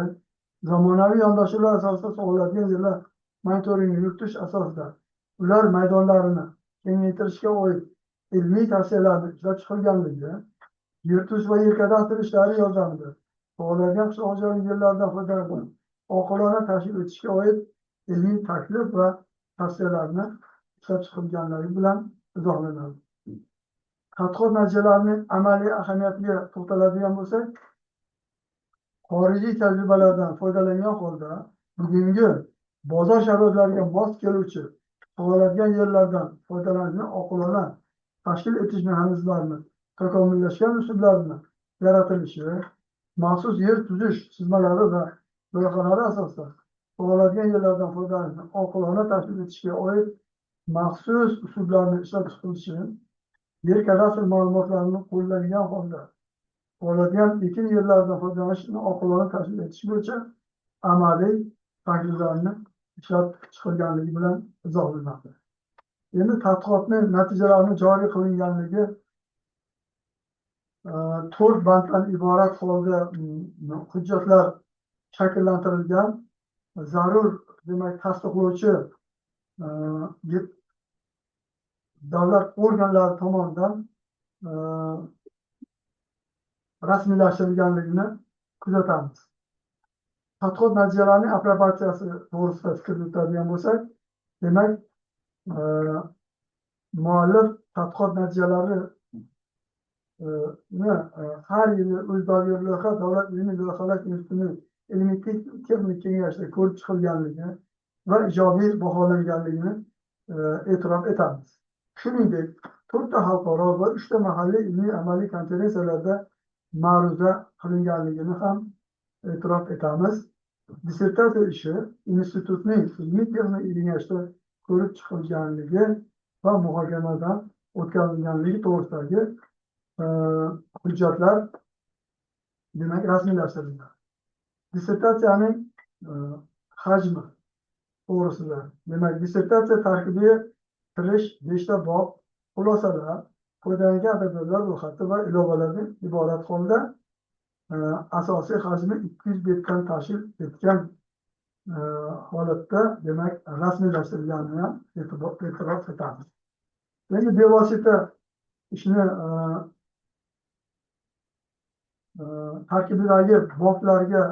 zamonaviy yondashuvlar asosida sug'oriladigan yerlar monitoringini yuritish asosida ular maydonlarini kengaytirishga oid ilmiy tavsiyalarni ishlab chiqilganligi, yer tuzish va yer kadastr ishlari yordamida sug'oriladigan qishloq xo'jaligi yerlaridan foydalanishni oqilona tashkil etishga oid ilmiy taklif va tavsiyalarni ishlab chiqilganligi bilan izohlanadi. Tadqiqot natijalarining amaliy ahamiyatiga to'xtaladigan bo'lsak, xorijiy tajribalardan foydalangan holda bugungi bozor sharoitlariga mos keluvchi sug'oriladigan yerlardan foydalanishni oqilona tashkil etish mexanizmlarini takomillashgan usullarni yaratilishi, maxsus yer tuzish chizmalari va loyihalari asosida sug'oriladigan yerlardan foydalanishni oqilona tashkil etishga oid maxsus usullarni ishlab chiqilishi, yer kadastr ma'lumotlarini qo'llangan holda sug'oriladigan ekin yerlaridan foydalanishni oqilona tashkil etish bo'yicha amaliy takliflarni ishlab chiqilganligi bilan izohlanadi. Endi tadqiqotning natijalarini joriy qilinganligi 4 banddan iborat holda hujjatlar shakllantirilgan, zarur, demak, tasdiqlovchi davlat organlari tomonidan rasmiylashtirilganligini kuzatamiz. Tadqiqot natijalarining aprobatsiyasi to'g'risida fikr yuritadigan bo'lsak, demak, muallif tadqiqot natijalarini har yili O'zbekloyiha davlat ilmiy loyihalash institutining ilmiy texnik kengashida ko'rib chiqilganligi va ijobiy baholanganligini e'tirof etamiz. Shuningdek, 4 ta xalqaro va 3 ta mahalliy ilmiy amaliy konferensiyalarda ma'ruza qilinganligini ham e'tirof etamiz. Dissertatsiya ishi institutning ilmiy texnik kengashida ko'rib chiqilganligi va muhokamadan o'tkazilganligi to'g'risidagi hujjatlar, demak, rasmiylashtirilgan. Dissertatsiyaning hajmi to'g'risida, demak, dissertatsiya tarkibiga kirish 5 ta bob, xulosalar, foydalangan adabiyotlar ro'yxati va ilovalardan iborat holda Asosiy hajmi 200 betdan tashkil etgan holatda, demak, rasmiylashtirilganini ham e'tirof etamiz. Endi bevosita ishni tarkibidagi boblarga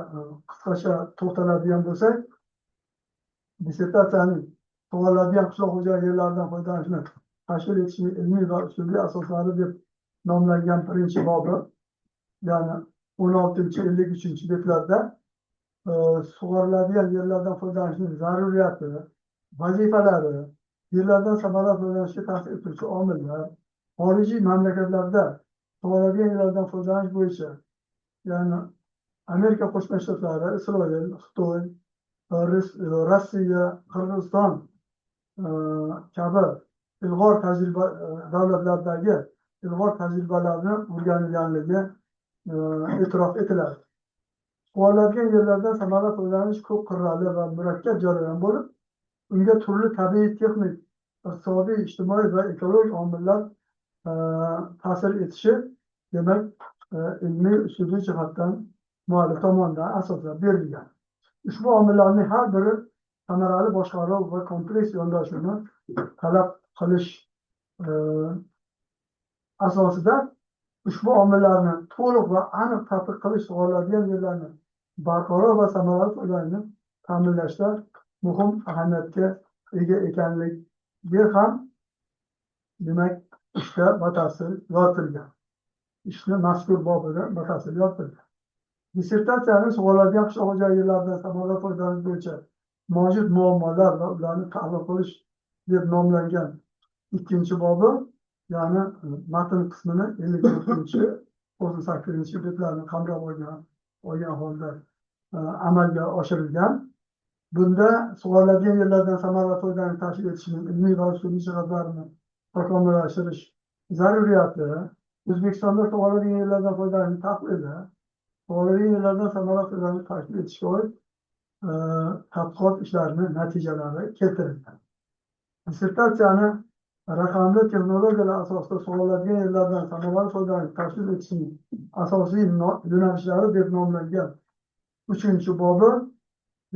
qisqacha to'xtaladigan bo'lsak, dissertatsiyaning sug'oriladigan qishloq xo'jaligi yerlaridan foydalanishni tashkil etishning ilmiy va usuliy asoslari deb nomlangan birinchi bobi, ya'ni 16-53 betlarda sug'oriladigan yerlardan foydalanishning zaruriyati, vazifalari, yerlardan samarali foydalanishga ta'sir etuvchi omillar, xorijiy mamlakatlarda sug'oriladigan yerlardan foydalanish bo'yicha, ya'ni Amerika Qo'shma Shtatlari, Isroil, Xitoy, Rossiya, Qirg'iziston kabi ilg'or tajriba davlatlardagi ilg'or tajribalarni o'rganilganligi e'tirof etiladi. Sug'oriladigan yerlardan samarali foydalanish ko'p qirrali va murakkab jarayon bo'lib, unga turli tabiiy, texnik, iqtisodiy, ijtimoiy va ekologik omillar ta'sir etishi, demak, ilmiy usuliy jihatdan muallif tomonidan asoslab berilgan. Ushbu omillarning har biri samarali boshqaruv va kompleks yondashuvni talab qilish asosida ushbu omillarni to'liq va aniq tadqiq qilish sug'oriladigan yerlarni barqaror va samarali foydalanishni ta'minlashda muhim ahamiyatga ega ekanligi ham, demak, ishda batafsil yoritilgan. Ishni mazkur bobida batafsil yoritilgan. Dissertatsiyaning sug'oriladigan qishloq xo'jaligi yerlaridan samarali foydalanish bo'yicha mavjud muammolar va ularni tahlil qilish deb nomlangan ikkinchi bobi, ya'ni matn qismini 54-98 betlarni qamrab olgan holda amalga oshirilgan. Bunda sug'oriladigan yerlardan samarali foydalanish tashkil etishning ilmiy va usuliy jihatlarini takomillashtirish zaruriyati, O'zbekistonda sug'oriladigan yerlardan foydalanish tahlili, sug'oriladigan yerlardan samarali foydalanish tashkil etishga oid tadqiqot ishlarining natijalari keltirilgan. Dissertatsiyani raqamli texnologiyalar asosida sug'oriladigan yerlardan samarali foydalanish tashkil etishning asosiy yo'nalishlari deb nomlangan uchinchi bobi,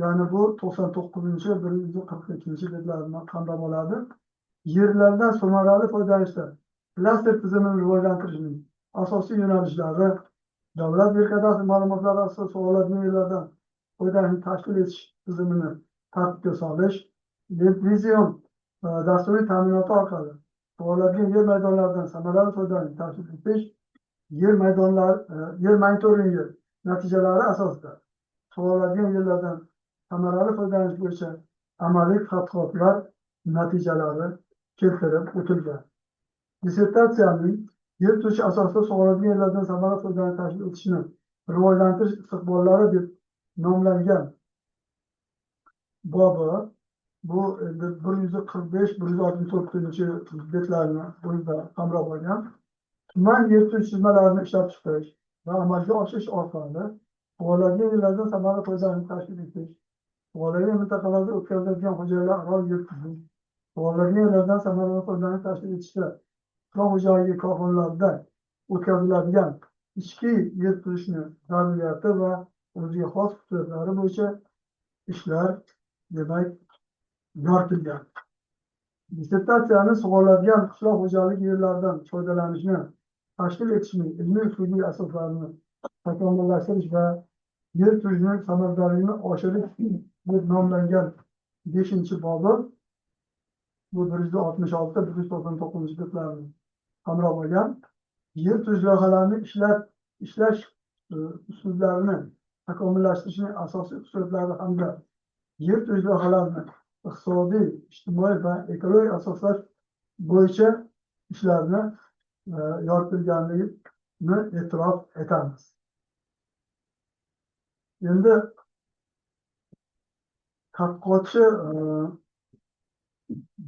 ya'ni bu 99-142 betlarni qamrab oladi. Yerlardan samarali foydalanishda klaster tizimini rivojlantirishning asosiy yo'nalishlari, davlat yer kadastri ma'lumotlari asosida sug'oriladigan yerlardan foydalanishni tashkil etish tizimini tartibga solish, Vision dasturiy ta'minoti orqali sug'oriladigan yer maydonlaridan samarali foydalanish tashkil etish, yer maydonlari, yer monitoringi natijalari asosida sug'oriladigan yerlardan samarali foydalanish bo'yicha amaliy tadqiqotlar natijalari keltirib o'tilgan. Dissertatsiyaning yer tuzish asosida sug'oriladigan yerlardan samarali foydalanish tashkil etishni rivojlantirish istiqbollari deb nomlangan bobi, bu endi 145-164 betlarni o'zida qamrab olgan. Tuman yer tuzish chizmalarini ishlab chiqish va amalga oshirish orqali sug'oriladigan yerlardan samarali foydalanish tashkil etish, sug'oriladigan mintaqalarda o'tkaziladigan xo'jaliklararo yer tuzish, sug'oriladigan yerlardan samarali foydalanish tashkil etishda qishloq xo'jaligi korxonalarida o'tkaziladigan ichki yer tuzishni zaruriyati va o'ziga xos xususiyatlari bo'yicha ishlar, demak, yoritilgan. Dissertatsiyani sug'oriladigan qishloq xo'jaligi yerlaridan foydalanishni tashkil etishning ilmiy usuliy asoslarini takomillashtirish va yer tuzishning samaradorligini oshirish deb nomlangan 5 bobi, bu 166-199 betlarni qamrab olgan. Yer tuzish loyihalarini ishlash usullarini takomillashtirishning asosiy xususiyatlari hamda yer tuzish loyihalarini iqtisodiy, ijtimoiy va ekologik asoslash bo'yicha ishlarni yoritilganligini e'tirof etamiz. Endi tadqiqotchi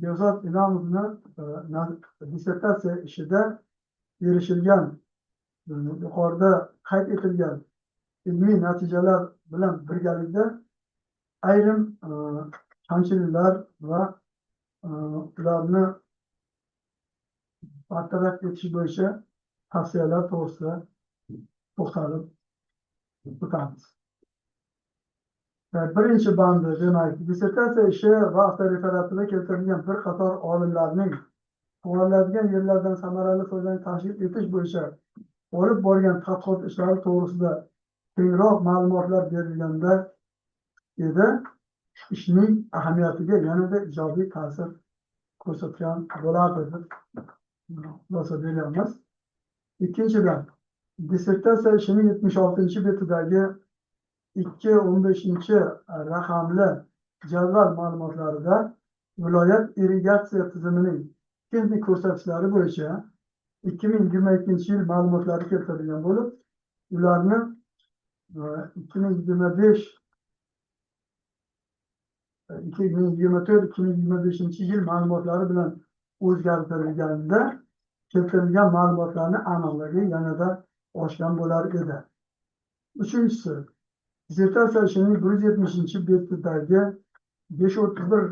Behzod Inomovni dissertatsiya ishida erishilgan, yuqorida qayd etilgan ilmiy natijalar bilan birgalikda ayrim kamchiliklar va ularni bartaraf etish bo'yicha tavsiyalar to'g'risida to'xtalib o'tamiz. Birinchi bandi, demak, dissertatsiya ishi va avtoreferatida keltirilgan bir qator olimlarning sug'oriladigan yerlardan samarali foydalanish tashkil etish bo'yicha olib borgan tadqiqot ishlari to'g'risida kengroq ma'lumotlar berilganda edi, ishning ahamiyatiga yanada ijobiy ta'sir ko'rsatgan bo'lardi deb xulosa beryapmiz. Ikkinchidan, dissertatsiya ishining 76-betidagi 2.15 raqamli jadval ma'lumotlarida viloyat irrigatsiya tizimining texnik ko'rsatkichlari bo'yicha 2022-yil ma'lumotlari keltirilgan bo'lib, ularni 2025 2024-2025 yil ma'lumotlari bilan o'zgartirilganda keltirilgan ma'lumotlarni aniqligi yanada oshgan bo'lar edi. Uchinchisi, dissertatsiya ishining 170-betidagi 5.31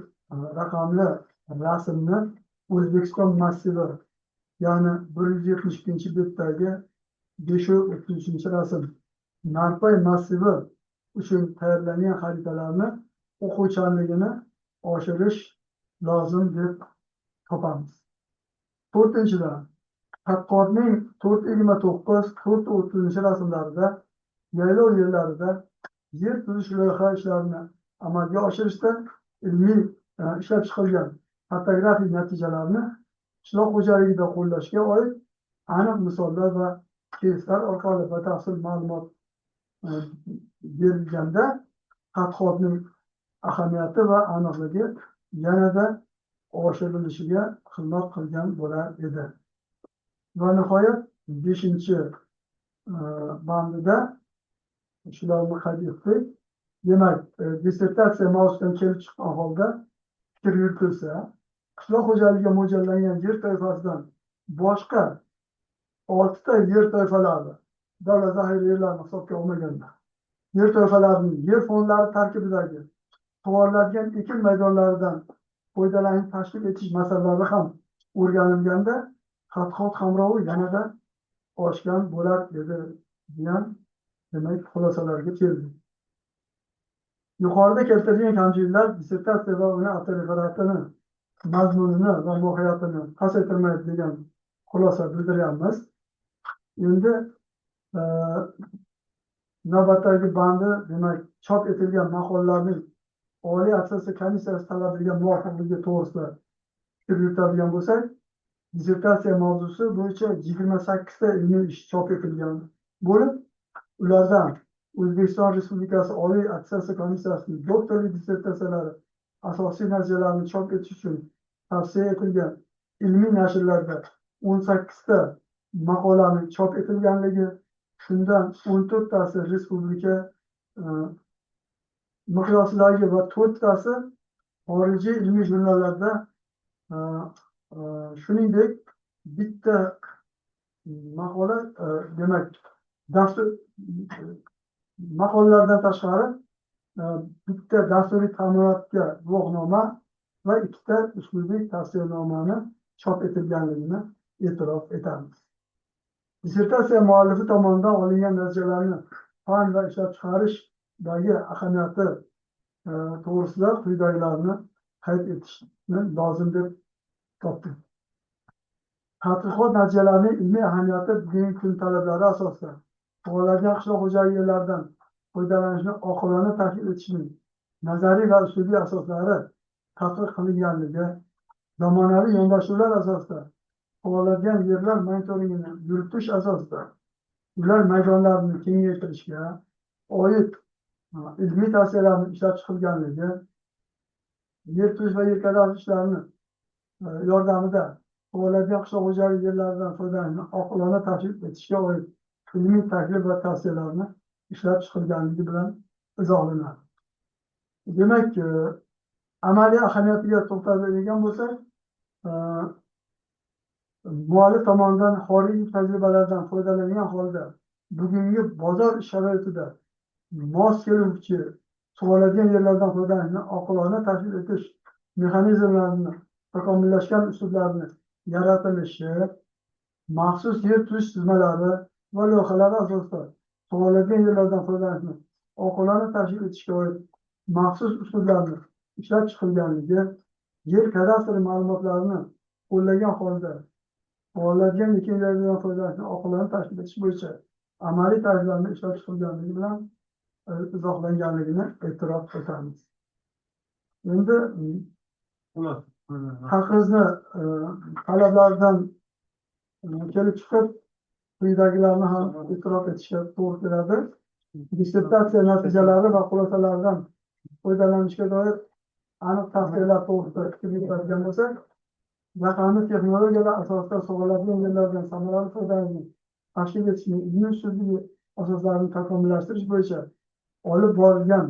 raqamli rasmni O'zbekiston massivi, ya'ni 172-betdagi 5.33 rasm Narpay massivi uchun tayyorlangan xaritalarni o'quvchanligini oshirish lozim deb topamiz. To'rtinchidan, tadqiqotning 4.29, 4.30 rasmlarida yaylov yerlarida yer tuzish loyiha ishlarini amalga oshirishda ilmiy ishlab chiqilgan kartografik natijalarni qishloq xo'jaligida qo'llashga oid aniq misollar va keyslar orqali batafsil ma'lumot berilganda tadqiqotning ahamiyati va aniqligi yanada oshirilishiga xizmat qilgan bo'lar edi. Va nihoyat, beshinchi bandida shularni qayd etdik. Demak, dissertatsiya mavzusidan kelib chiqqan holda fikr yuritilsa, qishloq xo'jaligiga mo'ljallangan yer toifasidan boshqa oltita yer toifalari, davlat zaxira yerlarini hisobga olmaganda, yer toifalarining yer fondlari tarkibidagi sug'oriladigan ekin maydonlaridan foydalanish tashkil etish masalalari ham o'rganilganda tadqiqot qamrovi yanada oshgan bo'lar edi degan, demak, xulosalarga keldik. Yuqorida keltirilgan kamchiliklar dissertatsiya va uni avtoreferatini mazmunini va mohiyatini pasaytirmaydi degan xulosa bildiryapmiz. Endi navbatdagi bandi, demak, chop etilgan maqolalarning Oliy attestatsiya komissiyasi talabiga muvofiqligi to'g'risida fikr yuritadigan bo'lsak, dissertatsiya mavzusi bo'yicha 28 ta ilmiy ish chop etilgan bo'lib, ulardan O'zbekiston Respublikasi Oliy attestatsiya komissiyasining doktorlik dissertatsiyalari asosiy natijalarini chop etish uchun tavsiya etilgan ilmiy nashrlarda 18 ta maqolaning chop etilganligi, shundan 14 tasi respublika miqyosidagi va to'rttasi xorijiy ilmiy jurnallarda, shuningdek, bitta maqola, demak, dastur maqolalardan tashqari bitta dasturiy ta'minotga guvohnoma va ikkita uslubiy tavsiyanomani chop etilganligini e'tirof etamiz. Dissertatsiya muallifi tomonidan olingan natijalarni fan va ishlab chiqarishdagi ahamiyati to'g'risida quyidagilarni qayd etishni lozim deb topdik. Tadqiqot natijalarining ilmiy ahamiyati bugungi kun talablari asosida sug'oriladigan qishloq xo'jaligi yerlaridan foydalanishni oqilona tashkil etishning nazariy va uslubiy asoslari tadqiq qilinganligi, zamonaviy yondashuvlar asosida sug'oriladigan yerlar monitoringini yuritish asosida ular maydonlarini kengaytirishga oid ilmiy tavsiyalarni ishlab chiqilganligi, yer tuzish va yer kadastr ishlarini yordamida sug'oriladigan qishloq xo'jaligi yerlaridan foydalanishni oqilona tashkil etishga oid ilmiy taklif va tavsiyalarni ishlab chiqilganligi bilan izohlanadi. Demak, amaliy ahamiyatiga to'xtaladigan bo'lsak, muallif tomonidan xorijiy tajribalardan foydalangan holda bugungi bozor sharoitida mos keluvchi sug'oriladigan yerlardan foydalanishni oqilona tashkil etish mexanizmlarini takomillashgan uslublarini yaratilishi, maxsus yer tuzish tizmalari va loyihalari asosida Sug'oriladigan yerlardan foydalanishni oqilona tashkil etishga oid maxsus usullarni ishlab chiqilganligi, yer kadastri ma'lumotlarini qo'llagan holda sug'oriladigan ekin yerlardan foydalanishni oqilona tashkil etish bo'yicha amaliy takliflarni ishlab chiqilganligi bilan izohlanganligini e'tirof etamiz. Endi taqrizni talablaridan kelib chiqib quyidagilarni ham e'tirof etishga to'g'ri keladi. Dissertatsiya natijalari va xulosalaridan foydalanishga doir aniq tavsiyalar to'g'risida fikr yuritadigan bo'lsak, raqamli texnologiyalar asosida sug'oriladigan yerlardan samarali foydalanishni tashkil etishning ilmiy uslubiy asoslarini takomillashtirish bo'yicha olib borilgan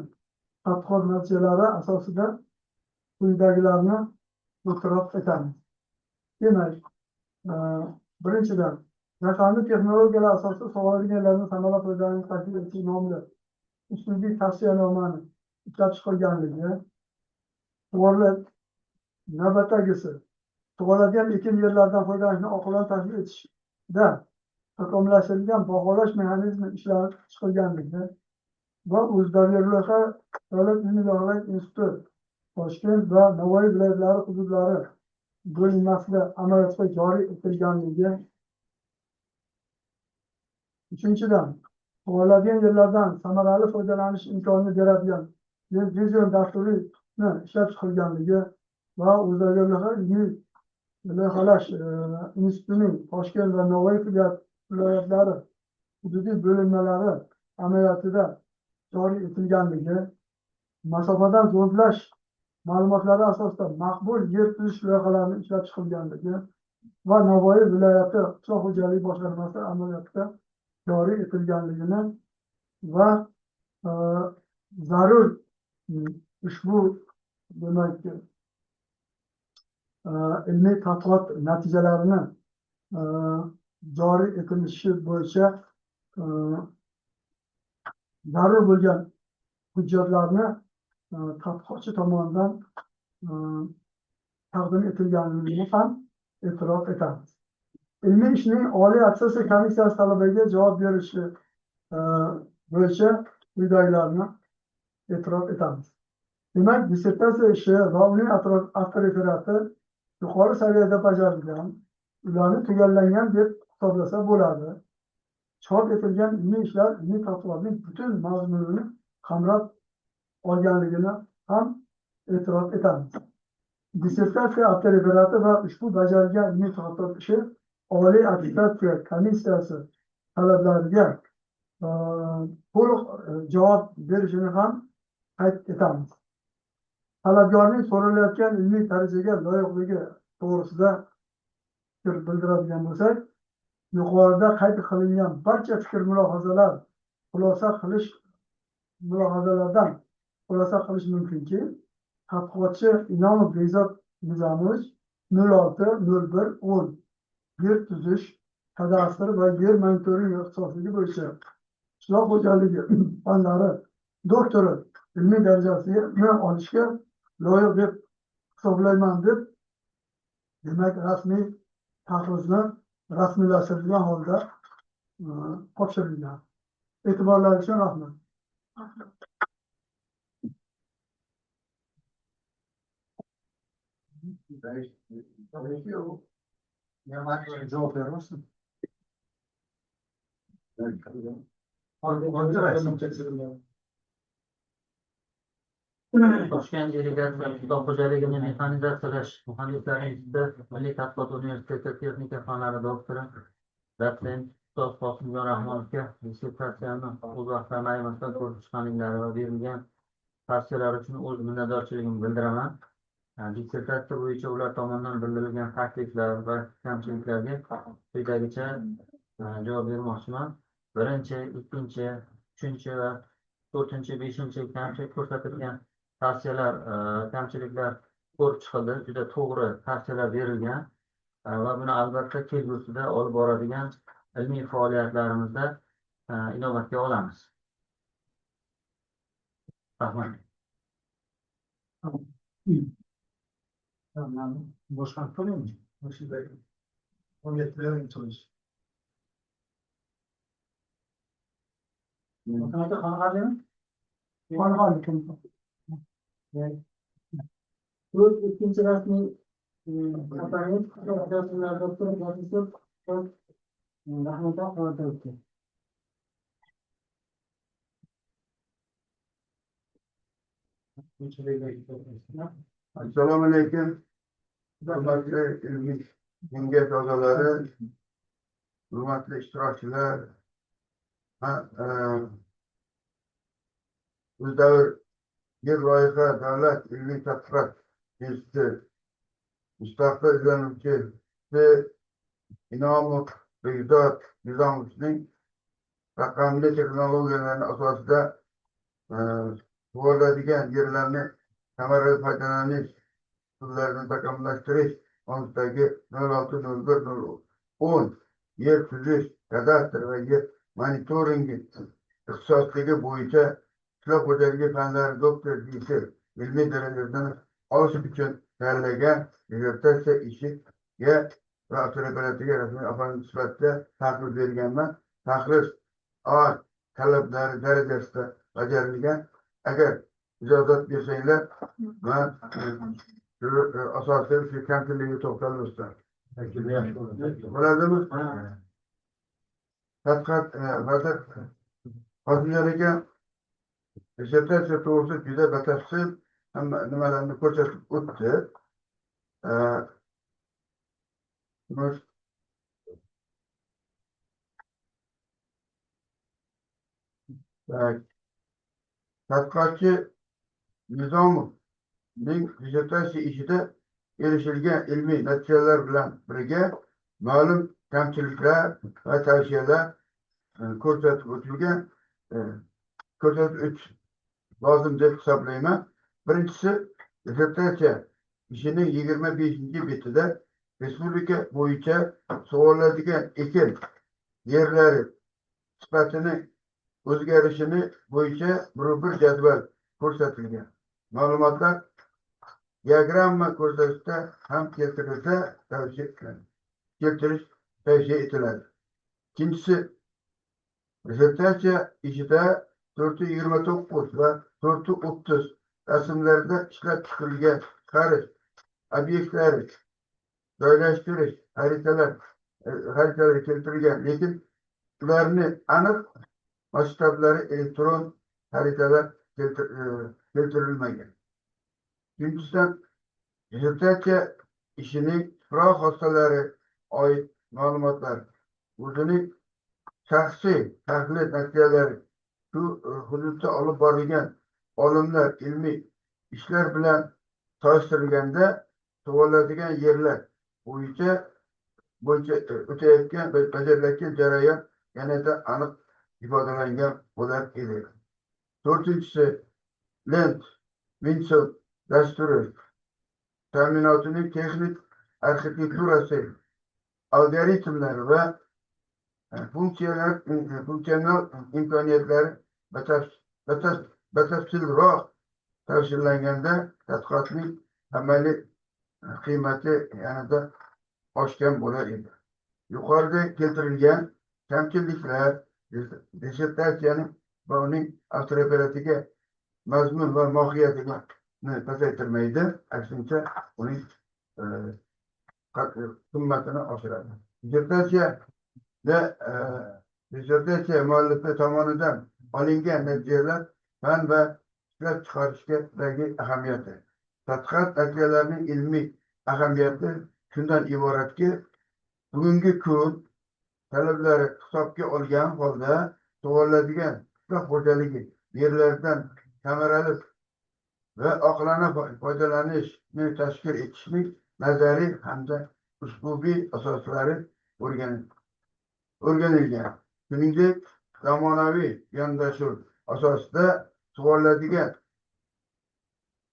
tadqiqot natijalari asosida quyidagilarni e'tirof etamiz. Demak, birinchidan, raqamli texnologiyalar asosida sug'oriladigan yerlardan samarali foydalanishni tashkil etish nomli uslubiy tavsiyanomani ishlab chiqilganligi, navbatdagisi sug'oriladigan ekin yerlardan foydalanishni oqilona tashkil etishda takomillashtirilgan baholash mexanizmi ishlab chiqilganligi va O'zdaryo'loyiha davlat ilmiy loyihalar instituti Toshkent va Navoiy viloyatlari hududlari bo'linmasida amaliyotga joriy etilganligi. Uchinchidan, sug'oriladigan yerlardan samarali foydalanish imkonini beradigan Vision dasturini ishlab chiqilganligi va O'zdaryo'loyiha ilmiy loyihalash institutining Toshkent va Navoiy viloyatlari hududiy bo'linmalari amaliyotida joriy etilganligi, masofadan zondlash ma'lumotlari asosida maqbul yer tuzish loyihalarini ishlab chiqilganligi va Navoiy viloyati qishloq xo'jaligi boshqarmasi amaliyotida joriy etilganligini va zarur ushbu demak ilmiy tadqiqot natijalarini joriy etilishi bo'yicha zarur bo'lgan hujjatlarni tadqiqotchi tomonidan taqdim etilganligini ham e'tirof etamiz. Ilmiy ishning Oliy attestatsiya komissiyasi talabiga javob berishi bo'yicha quyidagilarni e'tirof etamiz. Demak, dissertatsiya ishi va uning avtoreferati yuqori saviyada bajarilgan, ularni tugallangan deb hisoblasa bo'ladi. Chop etilgan ilmiy ishlar ilmiy tadqiqotning butun mazmunini qamrab olganligini ham e'tirof etamiz. Dissertatsiya avtoreferati va ushbu bajarilgan ilmiy tadqiqot ishi Oliy attestatsiya komissiyasi talablariga to'liq javob berishini ham qayd etamiz. Talabgorning so'ralayotgan ilmiy darajaga loyiqligi to'g'risida fikr bildiradigan bo'lsak, yuqorida qayd qilingan barcha fikr mulohazalar xulosa qilish mumkinki, tadqiqotchi Inomov Bekzod Nizomovich 06.01.10 yer tuzish, kadastr va yer monitoring ixtisosligi bo'yicha qishloq xo'jaligi fanlari doktori ilmiy darajasini olishga loyiq deb hisoblayman deb, demak, rasmiy taqrizni rasmiylashtirilgan holda topshirilgan. E'tiborlaringiz uchun rahmat. Javob bermasin. Toshkent irrigatsiya qishloq xo'jaligini mexanizatsiyalash muhandislar instituti Milliy tadqiqot universiteti texnika fanlari doktori dotsent ustoz Qosimjon Rahmonovga dissertatsiyani o'z vaqtida aymasdan ko'rib chiqqanliklari va berilgan tavsiyalar uchun o'z minnatdorchiligimni bildiraman. Dissertatsiya bo'yicha ular tomonidan bildirilgan takliflar va kamchiliklarga quyidagicha javob bermoqchiman. Birinchi, ikkinchi, uchinchi va to'rtinchi, beshinchi kamchilik ko'rsatilgan tavsiyalar, kamchiliklar ko'rib chiqildi. Juda to'g'ri tavsiyalar berilgan va buni albatta kelgusida olib boradigan ilmiy faoliyatlarimizda inobatga olamiz. Rahmat. Boshqarib qo'yaymi? Hasan aka qoniqarlimi? Qoniqarli. Bu ikkinchi rasmiy opponent doktor, professor Rahmatov o'tdi. Assalomu alaykum. Hurmatli ilmiy kengash a'zolari, hurmatli ishtirokchilar. O'zdavr yer loyiha davlat ilmiy tadqiqot instituti mustaqil izlanuvchisi Inomov Begzod Nizomovning raqamli texnologiyalarni asosida sug'oriladigan yerlarni samarali foydalanish usullarini takomillashtirish mavzusidagi 06.01.10 yer tuzish, kadastr va yer monitoringi ixtisosligi bo'yicha qishloq xo'jaligi fanlari doktor DC ilmiy darajasini olish uchun tayyorlagan dissertatsiya ishiga va avtoreferatiga rasmiy opponent sifatida tahlil berganman. Tahlil A talablari darajasida bajarilgan. Agar ijozat bersanglar, man shu asosiy shu kamchiligiga to'xtalib o'tsam. Bo'ladimi? Tadqiqot vazir Qosimjon aka dissertatsiya to'g'risida juda batafsil hamma nimalarni ko'rsatib o'tdi. Tadqiqotchi Nizomovning dissertatsiya ishida erishilgan ilmiy natijalar bilan birga ma'lum kamchiliklar va tavsiyalar ko'rsatib o'tilgan, ko'rsatib o'tish lozim deb hisoblayman. Birinchisi, dissertatsiya ishining 25-betida respublika bo'yicha sug'oriladigan ekin yerlari sifatini o'zgarishini bo'yicha bir jadval ko'rsatilgan. Ma'lumotlar diagramma ko'rsatishda ham keltirilsa keltirish tavsiya etiladi. Ikkinchisi, dissertatsiya ishida 4.29 va 4.30 rasmlarda ishlab chiqilgan chiqarish obyektlari joylashtirish xaritalar keltirilgan, lekin ularni aniq masshtablari elektron xaritalar keltirilmagan. Uchinchisidan, dissertatsiya ishining tuproq xossalari oid ma'lumotlar o'zining shaxsiy tahlil natijalari shu hududda olib borilgan olimlar ilmiy ishlar bilan solishtirilganda sug'oriladigan yerlar bo'yicha o'tayotgan bajarilayotgan jarayon yanada aniq ifodalangan bo'lar edi. To'rtinchisi, Lent Vinson dasturi ta'minotining texnik arxitekturasi, algoritmlari va funksional imkoniyatlari batafsilroq tavsiflanganda tadqiqotning amaliy qiymati yanada oshgan bo'lar edi. Yuqorida keltirilgan kamchiliklar dissertatsiyaning va uning avtoreferatiga mazmun va mohiyatini pasaytirmaydi, aksincha uning qimmatini oshiradi. Dissertatsiya muallifi tomonidan olingan natijalar fan va ishlab chiqarishga ahamiyati. Tadqiqot natijalarining ilmiy ahamiyati shundan iboratki, bugungi kun talablari hisobga olgan holda sug'oriladigan qishloq xo'jaligi yerlaridan samarali va oqilona foydalanishni tashkil etishning nazariy hamda uslubiy asoslari o'rganilgan. Shuningdek, zamonaviy yondashuv asosida sug'oriladigan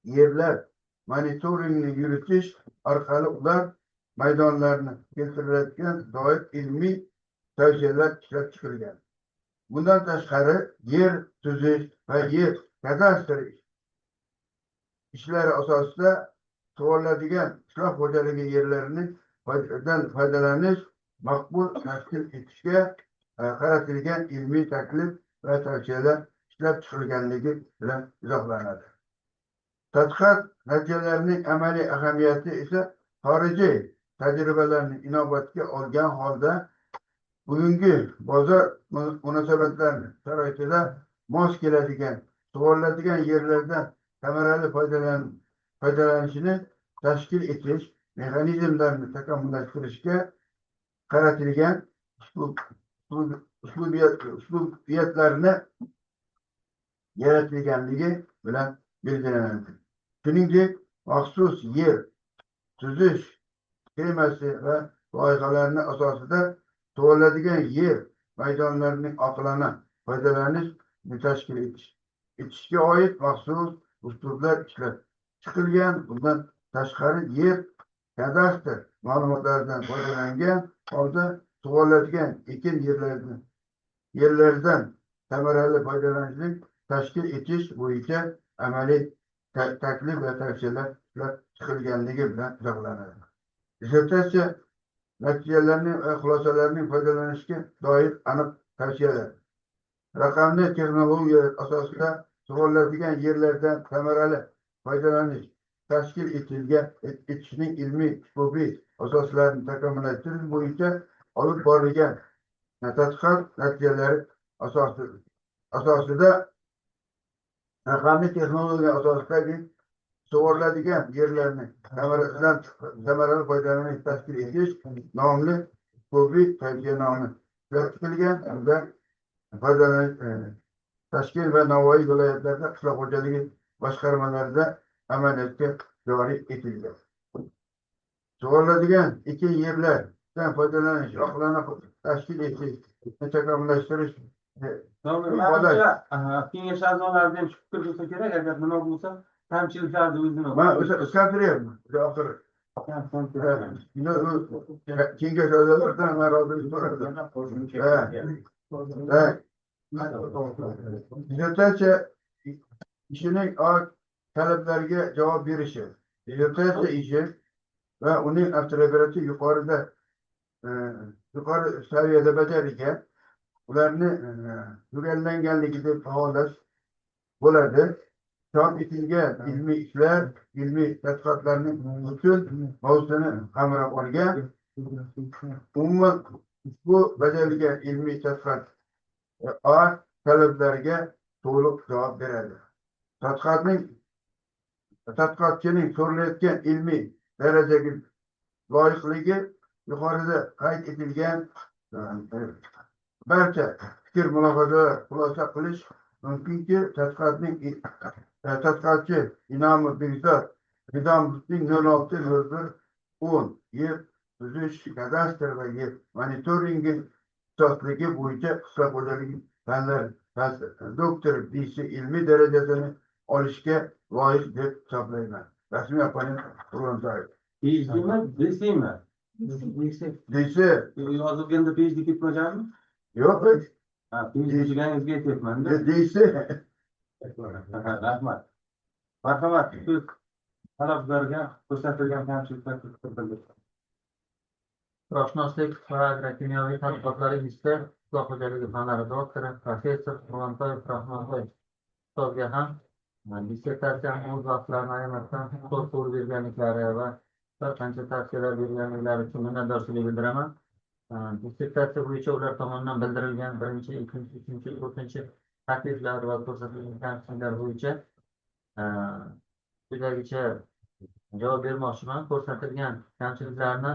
yerlar monitoringini yuritish orqali ular maydonlarini keltirilayotgan doir ilmiy tavsiyalar ishlab chiqilgan. Bundan tashqari, yer tuzish va yer kadastri ishlari asosida sug'oriladigan qishloq xo'jaligi yerlarini foydalanish maqbul tashkil etishga qaratilgan ilmiy taklif va tavsiyalar ishlab chiqilganligi bilan izohlanadi. Tadqiqot natijalarining amaliy ahamiyati esa xorijiy tajribalarni inobatga olgan holda bugungi bozor munosabatlari sharoitida mos keladigan sug'oriladigan yerlardan samarali foydalanishni tashkil etish mexanizmlarini takomillashtirishga qaratilgan uslubiyatlarni yaratilganligi bilan belgilanadi. Shuningdek, maxsus yer tuzish sxemasi va loyihalarni asosida sug'oriladigan yer maydonlarining oqilona foydalanish tashkil etishga oid maxsus uslublar ishlab chiqilgan. Bundan tashqari, yer kadastr ma'lumotlaridan foydalangan holda sug'oriladigan ekin yerlaridan samarali foydalanishni tashkil etish bo'yicha amaliy taklif va tavsiyalar ishlab chiqilganligi bilan izohlanadi. Dissertatsiya natijalarining va xulosalarining foydalanishga doir aniq tavsiyalar. Raqamli texnologiyalar asosida sug'oriladigan yerlardan samarali foydalanish tashkil etishning ilmiy uslubiy asoslarini takomillashtirish bo'yicha olib borilgan tadqiqot natijalari asosida raqamli texnologiya asosidagi sug'oriladigan yerlarni samarali foydalanish tashkil etish nomli uslubiy tavsiyanoma ishlab chiqilgan. Unda foydalanish Toshkent va Navoiy viloyatlarida qishloq xo'jaligi boshqarmalarida amaliyotga joriy etilgan. Sug'oriladigan ekin yerlardan foydalanish oqilona tashkil etish, takomillashtirish. Kengash a'zolarida ham shu fikr bo'lsa kerak, agar nima bo'lsa kamchiliklarni o'zini. Men o'sha tushuntiryapman. O'sha oxiri. Kengash a'zolaridan man rozilik so'radim. Dissertatsiya ishining talablariga javob berishi. Dissertatsiya ishi va uning avtoreferati yuqori saviyada bajarilgan, ularni tugallanganligi deb baholash bo'ladi. Chop etilgan ilmiy ishlar, ilmiy tadqiqotlarning butun mavzusini qamrab olgan. Umuman ushbu bajarilgan ilmiy tadqiqot talablariga to'liq javob beradi. Tadqiqotchining so'ralayotgan ilmiy darajaga loyiqligi yuqorida qayd etilgan barcha fikr mulohazalar xulosa qilish mumkinki, tadqiqotchi Inomov Bekzod Nizomovning 06.01.10 yer tuzish kadastr va yer monitoringi ixtisosligi bo'yicha qishloq xo'jaligi fanlari doktor DC ilmiy darajasini olishga loyiq deb hisoblayman. Rasmiy opponent Qurbantoyev. PhDmi, DCmi? DC. Yozilganda PhD ketmaganmi? Yo'q. Ha, PhD deganingizga aytyapman-da. DC. Rahmat. Marhamat, so'z talablarga ko'rsatilgan kamchiliklar fikr bildirsin. Tuproqshunoslik va agrokimyoviy tadqiqotlar instituti qishloq xo'jaligi fanlari doktori, professor Qurbantoyev Rahmonboy ustozga ham dissertatsiyani o'z vaqtlarini ayamasdan so'z ko'rib berganliklari va bir qancha tavsiyalar berganliklari uchun minnatdorchilik bildiraman. Dissertatsiya bo'yicha ular tomonidan bildirilgan birinchi, ikkinchi, uchinchi, to'rtinchi takliflar va ko'rsatilgan kamchiliklar bo'yicha quyidagicha javob bermoqchiman. Ko'rsatilgan kamchiliklarni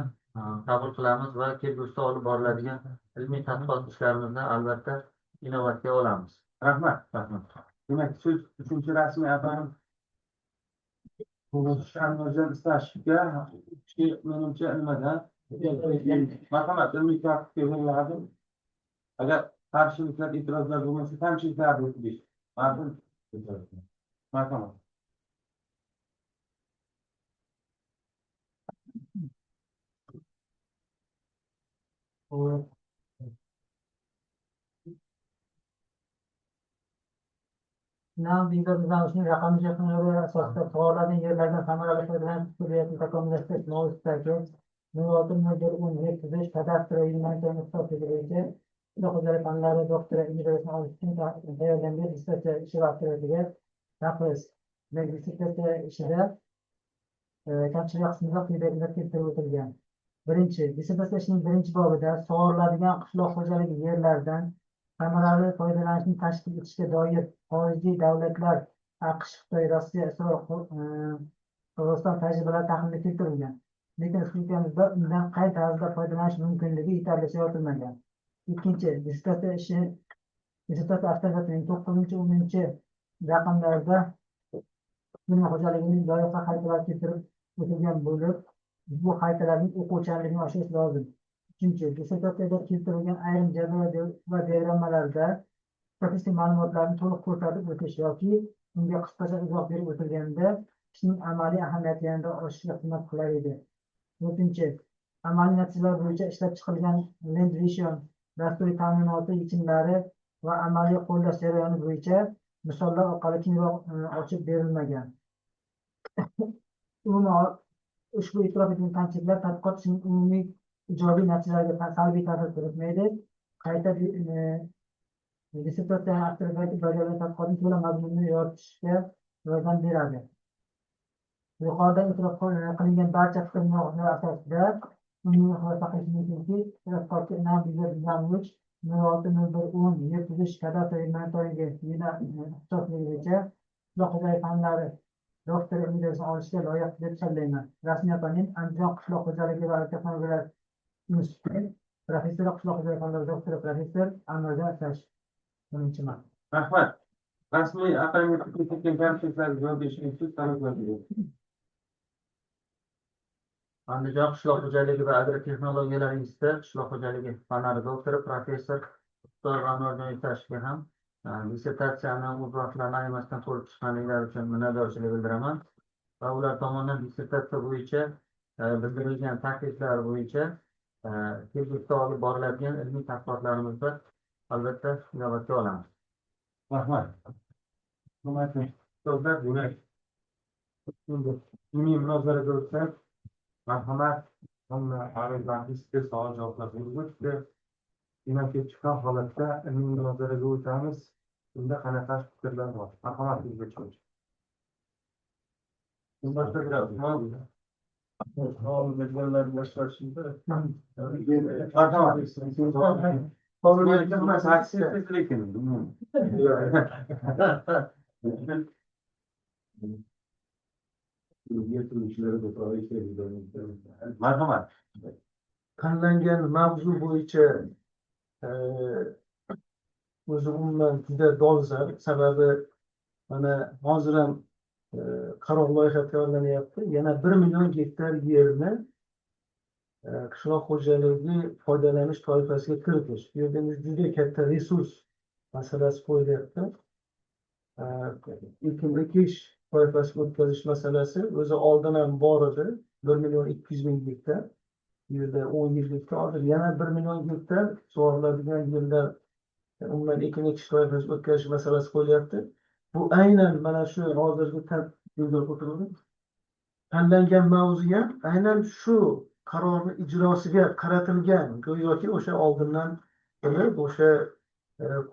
qabul qilamiz va kelgusida olib boriladigan ilmiy tadqiqot ishlarimizni albatta inobatga olamiz. Rahmat. Rahmat. Demak, so'z uchinchi rasmiy apparat Anvarjon Istashevga, menimcha nimada? Marhamat, ilmiy tartibga beriladi. Agar qarshiliklar, e'tirozlar bo'lmasa, kamchiliklarni o'qish. Marhamat. Nam Bekzod Nizomovning raqamli texnologiyalar asosida sug'oriladigan yerlardan samarali foydalanish usuliyatini takomillashtirish mavzusidagi 06.01.10 yer tuzish kadastr va yer monitoringi ixtisosligi bo'yicha Qishloq xo'jaligi fanlari doktori ilmiy darajasini olish uchun tayyorlangan dissertatsiya ishi va avtoriga taxlis. Demak, dissertatsiya ishida kamchiliklar qismida quyidagilar keltirib o'tilgan. Birinchi, dissertatsiya ishining birinchi bobida sug'oriladigan qishloq xo'jaligi yerlaridan samarali foydalanishni tashkil etishga doir xorijiy davlatlar AQSh, Xitoy, Rossiya, Isroil, Qirg'iziston tajribalari tahlili keltirilgan. Lekin respublikamizda undan qay tarzda foydalanish mumkinligi yetarlicha yoritilmagan. Ikkinchi, dissertatsiya ishi dissertatsiya avtorining 9-10 raqamlarda fermer xo'jaligining loyiha xaritalari keltirib o'tilgan bo'lib, bu xaritalarning o'quvchanligini oshirish lozim. Uchinchi, dissertatsiyada keltirilgan ayrim jadval va diagrammalarda statistik ma'lumotlarni to'liq ko'rsatib o'tish yoki unga qisqacha izoh berib o'tilganda ishning amaliy ahamiyati yanada oshishiga xizmat qilar edi. To'rtinchi, amaliy natijalar bo'yicha ishlab chiqilgan Land Vision dasturiy ta'minoti yechimlari va amaliy qo'llash jarayoni bo'yicha misollar orqali kengroq ochib berilmagan. Umuman, ushbu e'tirof etilgan kamchiliklar tadqiqot ishining umumiy ijobiy natijalariga salbiy ta'sir kiritmaydi. Qayta dissertatsiya avtoriga bajarilgan tadqiqotning to'la mazmunini yoritishga yordam beradi. Yuqorida e'tirof qilingan barcha fikr mulohazalar asosida umumiy xulosa qilish mumkinki, tadqiqotchi In'am Nizamovich 06.01.10 yer tuzish, kadastr monitoringi ixtisosligi bo'yicha qishloq xo'jaligi fanlari doktori ilmiy darajasini olishga loyiq deb hisoblayman. Rasmiy opponent: Andijon qishloq xo'jaligi va agrotexnologiyalar instituti professori, qishloq xo'jaligi fanlari doktori, professor Anvarjon Isashev. 10-mart. Rahmat. Rasmiy opponentga ko'rsatgan kamchiliklarga javob berish uchun talablar. Andijon qishloq xo'jaligi va agrotexnologiyalar instituti qishloq xo'jaligi fanlari doktori, professor ustoz Anvarjon Isashevga ham dissertatsiyani o'z vaqtlarini ayamasdan ko'rib chiqqanliklari uchun minnatdorchilik bildiraman va ular tomonidan dissertatsiya bo'yicha bildirilgan takliflar bo'yicha kelgusida olib boriladigan ilmiy tadqiqotlarimizda albatta inobatga olamiz. Rahmat. Hurmatli ustozlar, demak, endi ilmiy munozaraga o'tsak, marhamat, hamma arizlarni savol javoblar bo'lib o'tdi. Undan kelib chiqqan holatda ilmiy munozaraga o'tamiz. Bunda qanaqa fikrlar bor? Marhamat, sizga. Kim boshlaydi? Savol boshlashida. Marhamat. Marhamat. Lekin. Marhamat. Tanlangan mavzu bo'yicha o'zi umuman juda dolzarb. Sababi mana hozir ham qaror loyiha tayyorlanyapti. Yana 1 million gektar yerni qishloq xo'jaligi foydalanish toifasiga kiritish. Bu yerda juda katta resurs masalasi qo'yilyapti. Ekin ekish toifasiga o'tkazish masalasi o'zi oldin ham bor edi, 1 200 000 gektar. Bu yerda 10 yillikda hozir yana 1 million gektar sug'oriladigan yerlar umuman ekin ekish toifasiga o'tkazish masalasi qo'yilyapti. Bu aynan mana shu hozirgi tanlangan mavzu ham aynan shu qarorni ijrosiga qaratilgan, go'yoki o'sha oldindan bilib o'sha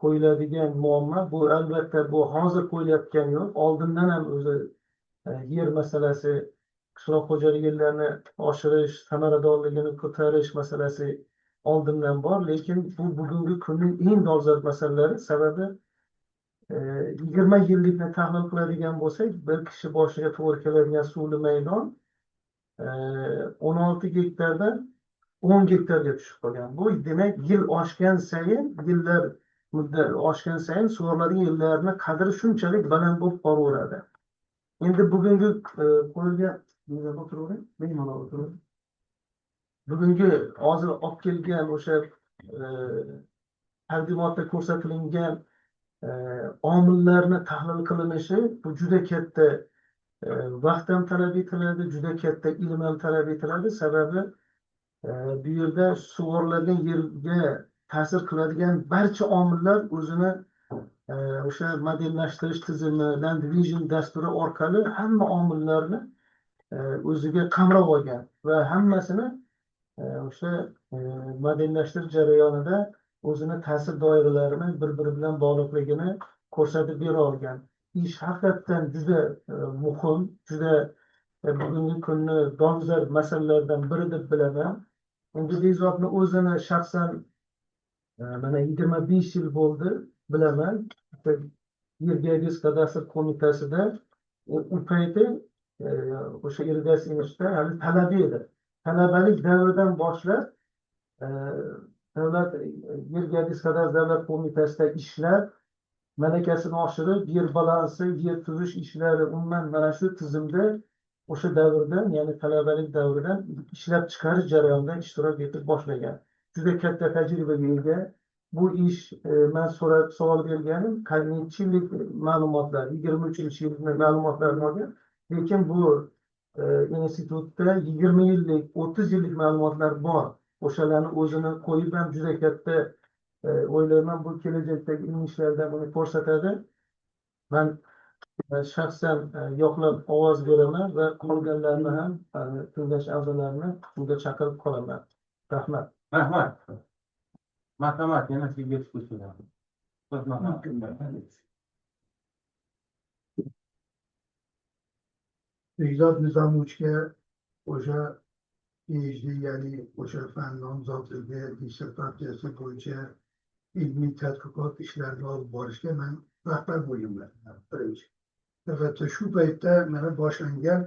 qo'yiladigan muammo bu. Albatta, bu hozir qo'yilayotgani yo'q, oldindan ham o'zi yer masalasi, qishloq xo'jaligi yerlarini oshirish, samaradorligini ko'tarish masalasi oldindan bor, lekin bu bugungi kunning eng dolzarb masalalari. Sababi 20 yillikni tahlil qiladigan bo'lsak, bir kishi boshiga to'g'ri keladigan suvli maydon 16 gektardan 10 gektarga tushib qolgan. Bu demak, yil oshgan sayin, yillar muddat oshgan sayin sug'oriladigan yerlarni qadri shunchalik baland bo'lib boraveradi. Endi bugungi qo'yilgan, o'tiravering, bemalol o'tiravering. Bugungi hozir olib kelgan o'sha taqdimotda ko'rsatilgan omillarni tahlil qilinishi, bu juda katta vaqt ham talab etiladi, juda katta ilm ham talab etiladi. Sababi bu yerda sug'oriladigan yerga ta'sir qiladigan barcha omillar o'zini o'sha modellashtirish tizimi, Land Vision dasturi orqali hamma omillarni o'ziga qamrab olgan va hammasini o'sha modellashtirish jarayonida o'zini ta'sir doiralarini bir-biri bilan bog'liqligini ko'rsatib bera olgan. Ish haqiqatdan juda muhim, juda bugungi kunni dolzarb masalalardan biri deb bilaman. Endi Bekzodni o'zini shaxsan mana 25 yil bo'ldi bilaman. Yer geodeziya kadastr qo'mitasida u payti o'sha irrigatsiya institutida hali talaba edi. Talabalik davridan boshlab davlat yer geodeziya kadastr davlat qo'mitasida ishlab, malakasini oshirib, yer balansi, yer tuzish ishlari umuman mana shu tizimda o'sha davrdan, ya'ni talabalik davridan ishlab chiqarish jarayonida ishtirok etib boshlagan. Juda katta tajribaga ega. Bu ish man so'rab savol berganim necha yillik ma'lumotlar, 23 yil ma'lumotlarni olgan, lekin bu institutda 20 yillik, 30 yillik ma'lumotlar bor. O'shalarni o'zini qo'yib ham juda katta o'ylayman, bu kelajakdagi ilmiy ishlarda buni ko'rsatadi. Man shaxsan yoqlab ovoz beraman va qolganlarni ham, kengash a'zolarini bunga chaqirib qolaman. Rahmat. Rahmat. Marhamat, yana sizga chiqishlar. Marhamat. Bekzod Nizomovichga o'sha PhD, ya'ni o'sha fan nomzodligi dissertatsiyasi bo'yicha ilmiy tadqiqot ishlarini olib borishga man rahbar bo'lganman birinchi. Albatta, shu paytda mana boshlangan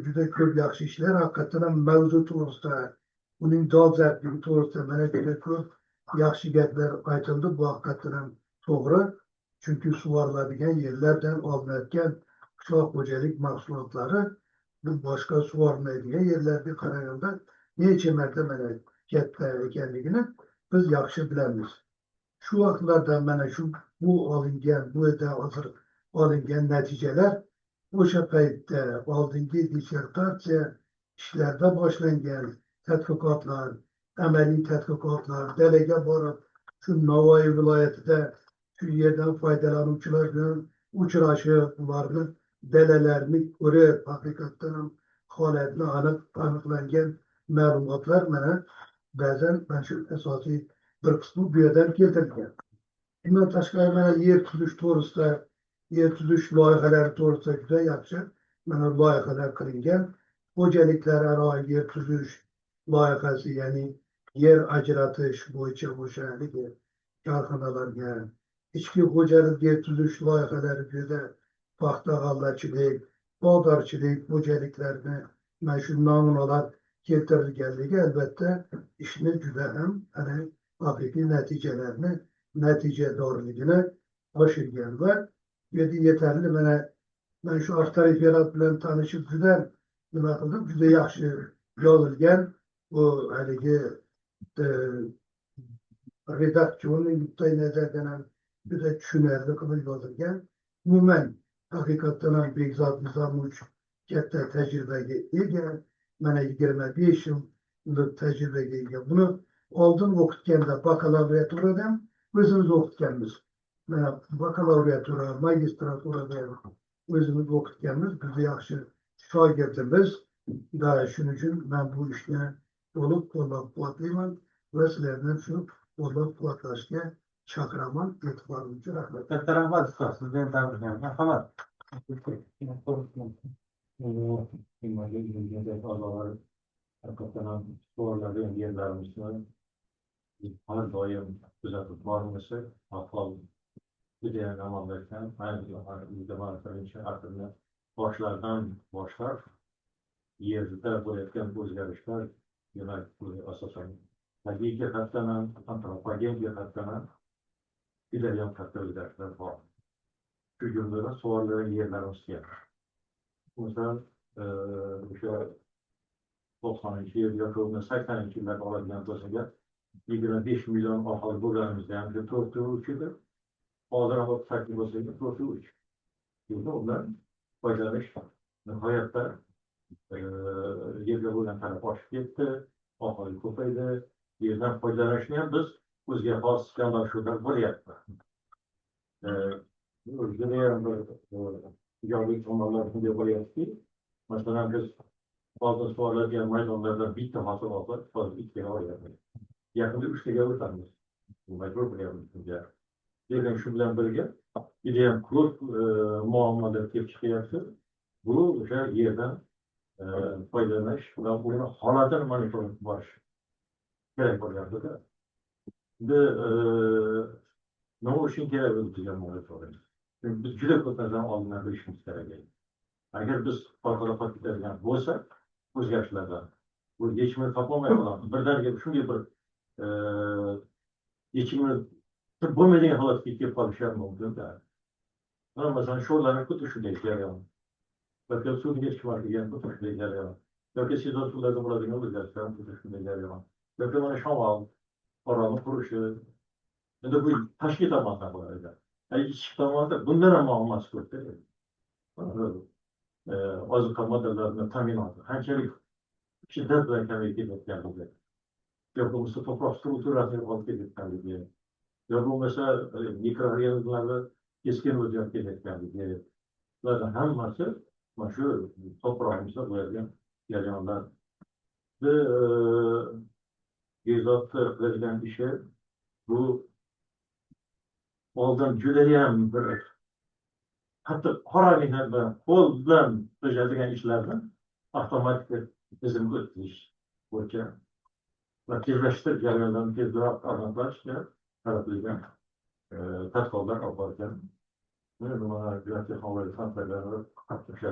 juda ko'p yaxshi ishlar, haqiqatdan ham mavzu to'g'risida, uning dolzarbligi to'g'risida mana juda ko'p yaxshi gaplar aytildi. Bu haqiqatdan ham to'g'ri, chunki sug'oriladigan yerlardan olinayotgan qishloq xo'jalik mahsulotlari bu boshqa sug'orilmaydigan yerlarga qaraganda necha marta mana katta ekanligini biz yaxshi bilamiz. Shu vaqtlarda mana shu bu olingan, bu yerda hozir olingan natijalar o'sha paytda oldingi dissertatsiya ishlarda boshlangan tadqiqotlar, amaliy tadqiqotlar, dalaga borib shu Navoiy viloyatida shu yerdan foydalanuvchilar bilan uchrashib, ularni dalalarini ko'rib, haqiqatdan ham holatni aniqlangan ma'lumotlar mana ba'zan mana shu asosiy bir qismi bu yerdan keltirilgan. Bundan tashqari mana yer tuzish to'g'risida, yer tuzish loyihalari to'g'risida juda yaxshi mana loyihalar qilingan. Xo'jaliklararo yer tuzish loyihasi, ya'ni yer ajratish bo'yicha o'sha haligi korxonalarga, ichki xo'jalik yer tuzish loyihalari bu yerda paxta g'allachilik, bog'dorchilik xo'jaliklarini mana shu namunalar keltirilganligi albatta ishni juda ham ana haqiqiy natijalarni, natijadorligini oshirgan va bu yerda yetarli mana man shu avtoreferat bilan tanishib juda nima qildim, juda yaxshi yozilgan. Bu haligi redaksionniy nuqtai nazardan ham juda tushunarli qilib yozilgan. Umuman haqiqatdan ham Bekzod Nizomovich katta tajribaga ega, mana 25 yillik tajribaga ega. Buni oldin o'qitganda bakalavriaturada ham o'zimiz o'qitganmiz. Mana bakalavriatura, magistraturada ham o'zimiz o'qitganmiz. Bizni yaxshi shogirdimiz. Da shuning uchun men bu ishni to'liq qo'llab-quvvatlayman va sizlarni shu qo'llab-quvvatlashga chaqiraman. E'tiboringiz uchun rahmat. Katta rahmat ustoz, sizni ham tabriklayman. Marhamat. A'zolari haqiqatdan ham sug'oriladigan yerlarimizni har doim kuzatib bormasa, ahvol judayam yomonlashgan. Ayni 21-asrni boshlaridan boshlab yerda bo'layotgan o'zgarishlar, demak, asosan tabiiy jihatdan ham, antropogen jihatdan ham judayam katta o'zgarishlar bor. Shu jumladan sug'oriladigan yerlarimizga ham. Masalan, o'sha 90-yil yoki bo'lmasa 80-yillarda oladigan bo'lsak, 25 million aholi bo'lganimizda ham 4,3 edi. Hozir ham 38 bo'lsa, 4,3. Endi undan foydalanish nihoyatda yerga bo'lgan talab oshib ketdi, aholi ko'paydi. Yerdan foydalanishni ham biz o'ziga xos yondashuvlar bo'lyapti. Judayam bir ijobiy tomonlar shunday bo'lyaptiki, masalan, biz hozir sug'oriladigan maydonlardan bitta hosil olsak, hozir ikkiga olyapmiz. Yaqinda uchtaga o'tamiz. Majbur bo'lyapmiz bunga. Lekin shu bilan birga judayam ko'p muammolar kelib chiqyapti. Bu o'sha yerdan foydalanish va uni holatini monitoring qilib borish kerak bo'lyaptida. Endi nima uchun kerak bu degan monitoring? Chunki biz juda ko'p narsani oldindan bilishimiz kerak edi. Agar biz orqada qolib ketadigan bo'lsak, o'zgarishlardan bu yechimini topolmay qolamiz. Birdaniga shunday bir yechimini bo'lmaydigan holatga kelib qolishi ham mumkinda. Mana masalan, sho'rlanish xuddi shunday jarayon. Yoki suvni yetishmasligi ham xuddi shunday jarayon. Yoki sezon suvlarda bo'ladigan o'zgarishlar ham xuddi shunday jarayon. Yoki mana shamol, orolni qurishi. Endi bu tashqi tomondan bo'ladi. Ichki tomonda bundan ham muammosi ko'pda. Oziqa moddalarini ta'minoti qanchalik shiddat bilan kamayib ketayotganligi, yoki bo'lmasa to'proq strukturasi yo'qolib ketayotganligi, yoki bo'lmasa mikroorganizmlarni keskin o'zgarib ketayotganligi, bularni hammasi mana shu to'prog'imizda bo'ladigan jarayonlar. Bu Behzodni qiladigan ishi bu oldin judayam bir qattiq qora mehnat bilan, qo'l bilan bajaradigan ishlarni avtomatik tizimga o'tkazish bo'yicha va tezlashtirish jarayonlarini tezroq aniqlashga qaratilgan tadqiqotlar olib borgan. Mana biotexnologiya fan o'sha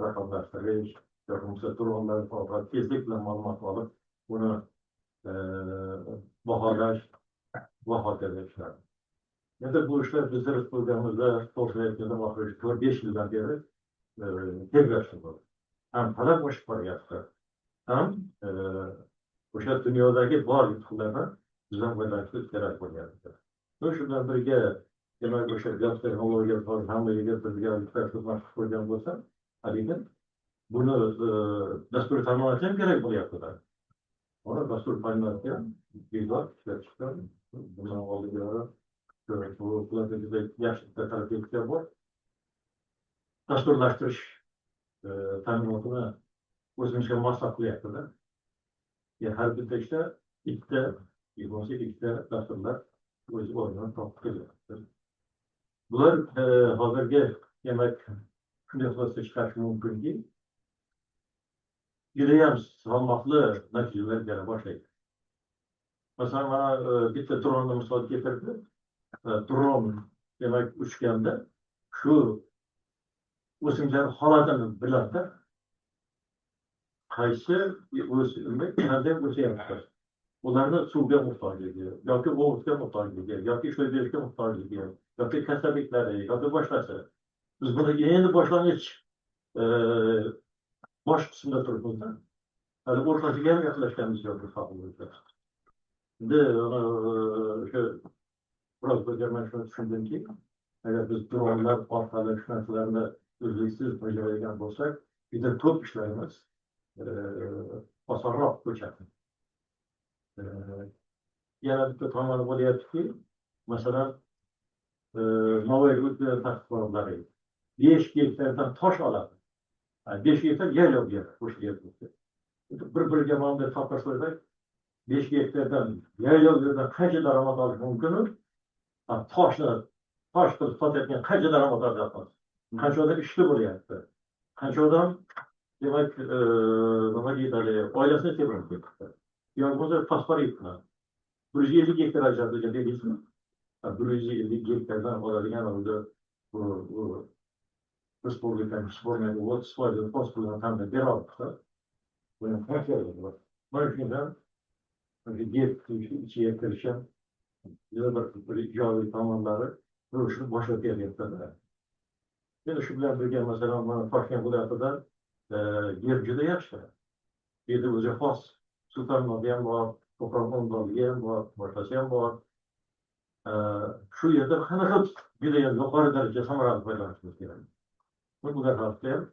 raqamlashtirish yoki bo'lmasa dronlar orqali tezlik bilan ma'lumot olib, uni baholash va hokazo ishlar. Endi bu ishlar bizda respublikamizda to'g'risini aytganda oxirgi 4-5 yildan beri tezlashib bo'ldi. Ham talab oshib boryapti, ham o'sha dunyodagi bor yutuqlarni bizdan foydalanishimiz kerak bo'lyapti. Shu bilan birga demak o'sha biotexnologiya hamma yerga bizga xizmat qilib qo'ygan bo'lsa, lekin buni dasturiy ta'minoti ham kerak bo'lyapti-da. Uni dasturiy ta'minoti ham Behzod ishlab chiqqan. Bundan oldinlari bu juda yaxshi bitta bor. Dasturlashtirish ta'minotini o'zimizga moslab qilyapti-da. Har bitta ishda ikkita, bo'lmasa ikkita dasturlar o'z o'rnini topib kelyapti. Bular hozirgi demak shunday xulosa chiqarish mumkinki, judayam salmoqli natijalar bera boshlaydi. Masalan, mana bitta dronni misol keltirdi. Dron demak uchganda shu o'simliklar holatini biladida, qaysi o'simlik qanday o'syapti, ularni suvga muhtojligi yoki o'g'itga muhtojligi yoki ishlov berishga muhtojligi yoki kasalliklari yoki boshqasi. Biz buni endi boshlang'ich bosh qismida turibmizda, hali o'rtasiga ham yaqinlashganimiz yo'q bu soha bo'yicha. Endi o'sha biroz man shuni tushundimki, agar biz dronlar orqali shu narsalarni uzluksiz bajaradigan bo'lsak, juda ko'p ishlarimiz osonroq ko'chadi. Yana bitta tomoni bo'lyaptiki, masalan, Navoiy tadqiqotlari 5 gektardan tosh oladi. 5 gektar yaylov yer, o'sha yerda. Bir-biriga mana bunday taqqoslasak, 5 gektardan yaylov yerdan qancha daromad olish mumkin? Toshni tosh qilib sotayotgan qancha daromad olyapmiz? Qancha odam ishli bo'lyapti? Qancha odam demak nima deyiladi, oilasini tebranib ketdi. Yoki bo'lmasa fosforit bilan 150 gektar ajratilgan deysizmi? 150 gektardan oladigan o'zi bu respublikani sborniyga 30% fosfordan ta'minlab bera olibdi. Buni qancha bor? Mana shundan yer ichiga kirish ham juda bir ijobiy tomonlari shuni boshlab beryapti. Endi shu bilan birga masalan mana Toshkent viloyatida yer juda yaxshi. Bu yerda o'ziga xos suv ta'minoti ham bor, to'proq unumdorligi ham bor, boshqasi ham bor. Shu yerda qanaqa judayam yuqori darajada samarali foydalanishimiz kerak. Bular haqida ham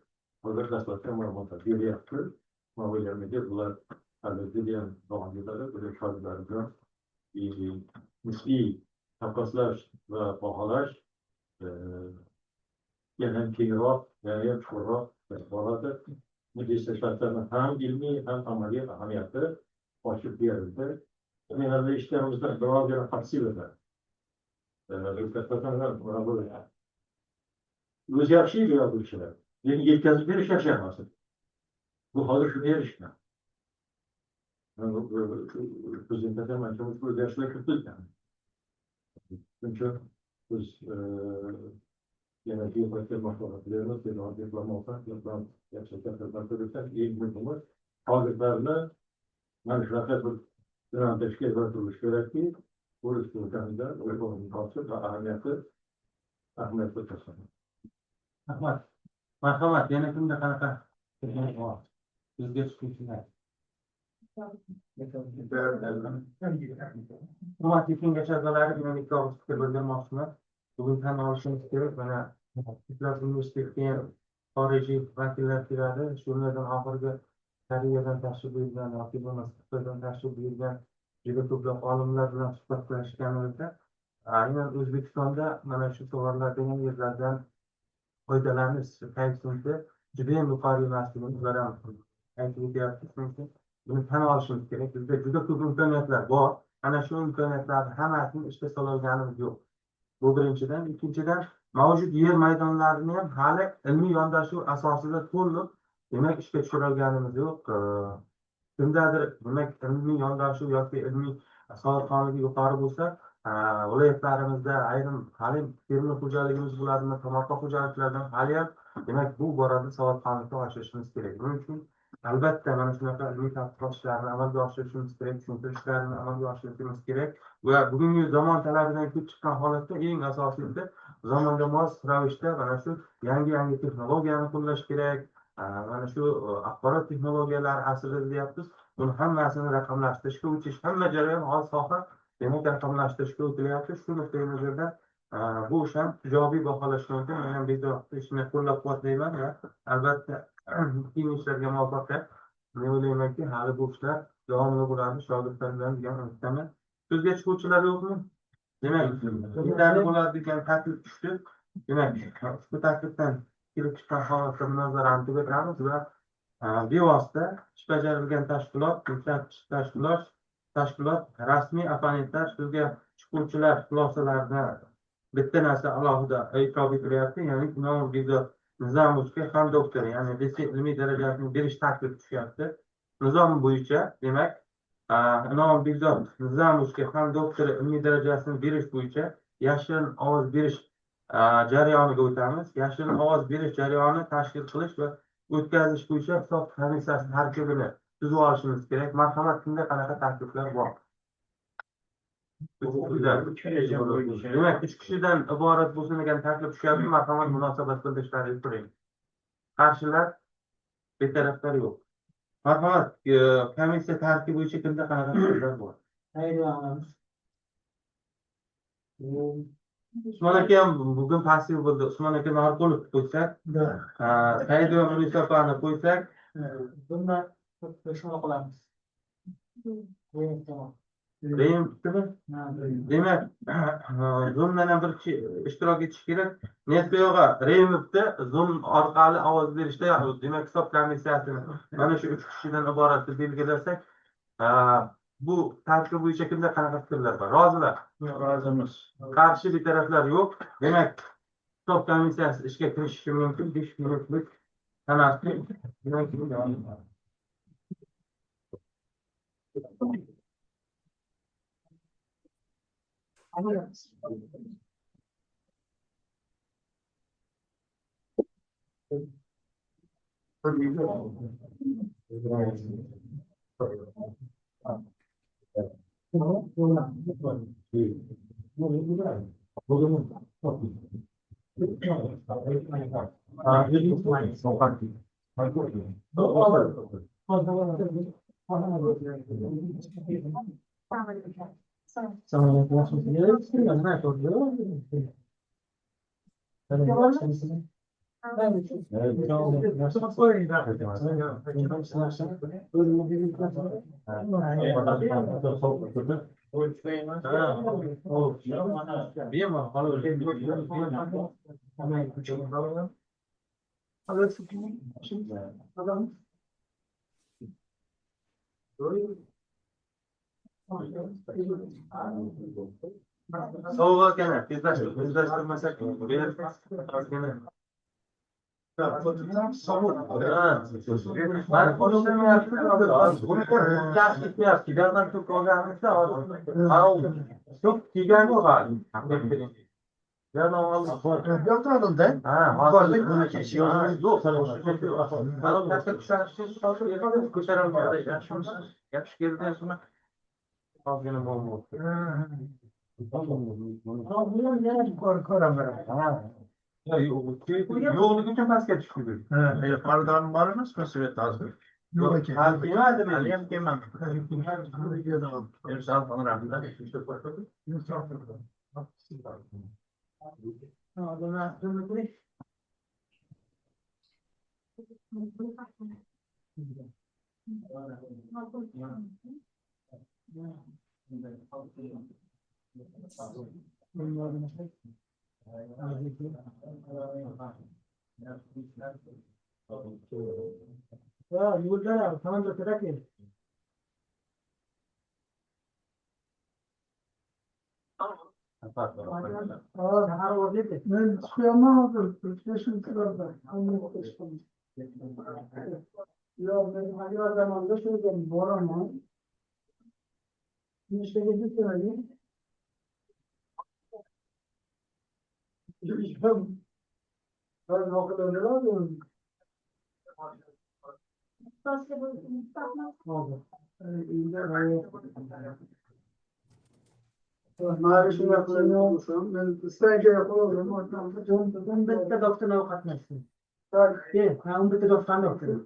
hozir dastlabki ma'lumotlar beryapti. Man o'ylaymanki, bular hali judayam davom etadi. Bular shogirdlar bilan nisbiy taqqoslash va baholash yana ham kengroq, yana ham chuqurroq boradi. Bu dissertatsiyani ham ilmiy, ham amaliy ahamiyati ochib berildi. Herhalde işlerimizde doğal bir taksi beradi. O'zi yaxshi edi bu ishlar. Lekin yetkazib berish yaxshi emas. Bu hozir shunga erishgan. Prezidentda ham ancha o'zgarishlar kiritilgan. Shuning uchun biz yana keyin maslahat beramiz, eng muhimi shogirdlarni mana shunaqa bir yo'naltirishga turilishi kerakki, bu respublikamizda va ahamiyati tashlandi. Rahmat. Marhamat, yana kimda qanaqa bor? Bizga chiquvchilar. Hurmatli kengash a'zolari, men ikki og'iz fikr bildirmoqchiman. Bugun tan olishimiz kerak, mana Iflos universitetiga ham xorijiy vakillar keladi. Shulardan oxirgi Koreyadan tashrif buyurgan yoki bo'lmasa Xitoydan tashrif buyurgan juda ko'plab olimlar bilan suhbatlashganimizda aynan O'zbekistonda mana shu sug'oriladigan yerlardan foydalanish koeffitsiyenti juda ham yuqori emasligini ular ham aytib o'tyapti. Shuning uchun buni tan olishimiz kerak. Bizda juda ko'p imkoniyatlar bor. Ana shu imkoniyatlarni hammasini ishga sololganimiz yo'q. Bu birinchidan. Ikkinchidan, mavjud yer maydonlarini ham hali ilmiy yondashuv asosida to'liq demak ishga tushirolganimiz yo'q. Kimdadir demak ilmiy yondashuv yoki ilmiy savodxonligi yuqori bo'lsa, viloyatlarimizda ayrim hali fermer xo'jaligimiz bo'ladimi, tomorqa xo'jaliklaridan hali ham demak bu borada savodxonlikni oshirishimiz kerak. Buning uchun albatta mana shunaqa ilmiy tadqiqot ishlarini amalga oshirishimiz kerak, tushuntirish ishlarini amalga oshirishimiz kerak va bugungi zamon talabidan kelib chiqqan holatda eng asosiysi zamonga mos ravishda mana shu yangi texnologiyani qo'llash kerak. Mana shu axborot texnologiyalari asri deyapmiz. Buni hammasini raqamlashtirishga o'tish, hamma jarayon hozir soha demak raqamlashtirishga o'tilyapti. Shu nuqtai nazardan bu ish ham ijobiy baholash mumkin. Men ham Bekzod ishini qo'llab-quvvatlayman va albatta keyingi ishlarga muvaffaqiyat. Men o'ylaymanki, hali bu ishlar davomli bo'ladi shogirdlar bilan degan umiddaman. So'zga chiquvchilar yo'qmi? Demak, yetarli bo'ladi degan taklif tushdi. Demak, ushbu taklifdan kelib chiqqan holatda munozarani tugatamiz va bevosita ish bajarilgan tashkilot rasmiy opponentlar so'zga chiquvchilar xulosalarini bitta narsa alohida e'tirof etilyapti, ya'ni Inomov Bekzod Nizomovga ham doktor, ya'ni DC ilmiy darajasini berish taklif tushyapti. Nizom bo'yicha, demak, Inomov Bekzod Nizomovga ham doktor ilmiy darajasini berish bo'yicha yashirin ovoz berish jarayoniga o'tamiz. Yashirin ovoz berish jarayoni tashkil qilish va o'tkazish bo'yicha hisob komissiyasi tarkibini tuzib olishimiz kerak. Marhamat, kimda qanaqa takliflar bor? Demak, 3 kishidan iborat bo'lsin degan taklif tushyapti. Marhamat, munosabat bildirishlaringizni turing. Qarshilar, betaraflar yo'q. Marhamat, komissiya tarkibi bo'yicha kimda qanaqa fikrlar bor? Usmon aka ham bugun passiv bo'ldi. Usmon aka Norqulov qo'ysak, Saidova Munisa opani qo'ysak, bundan shuni qilamiz. Reym bittimi? Demak, Zoomdan ham bir kishi ishtirok etish kerak. Niyatbek og'a, Reymovda Zoom orqali ovoz berishda, demak hisob komissiyasini mana shu 3 kishidan iborat deb belgilasak, bu tarkib bo'yicha kimda qanaqa fikrlar bor? Rozilar? Rozimiz. Qarshi betaraflar yo'q. Demak, hisob komissiyasi ishga kirishishi mumkin. 5 minutlik tanaffus. Bundan keyin davom etamiz. Sovuq ekan, tezlashtir, tezlashtirmasak ber ozgina. Sovuq. Mana qo'shilmayapti, yaxshi ketmayapti. Gazdan ko'p olganimizda hozir ko'p kelgan yo'q hali. Gazdan oldik. Bu yoqda olindi. Ha, hozir yo'q. Katta kuchlanish ko'taramiz. Yaxshi keldi. Ozgina muammo. Ko'raman. Yo'qligi uchun pastga tushdi. Yuqoridan bor emasmi svet hozir? Yo'q ekan. Hali kelmadi. Hali ham kelmadi. Yo'lda tamam kerak. Men chiqyapman hozir. Yo'q, men agar zamonda shu yerga boraman. Ishga ketmaydi. Ben Bitta doktor qatnashdi. Ha, 11 ta doktor doktor.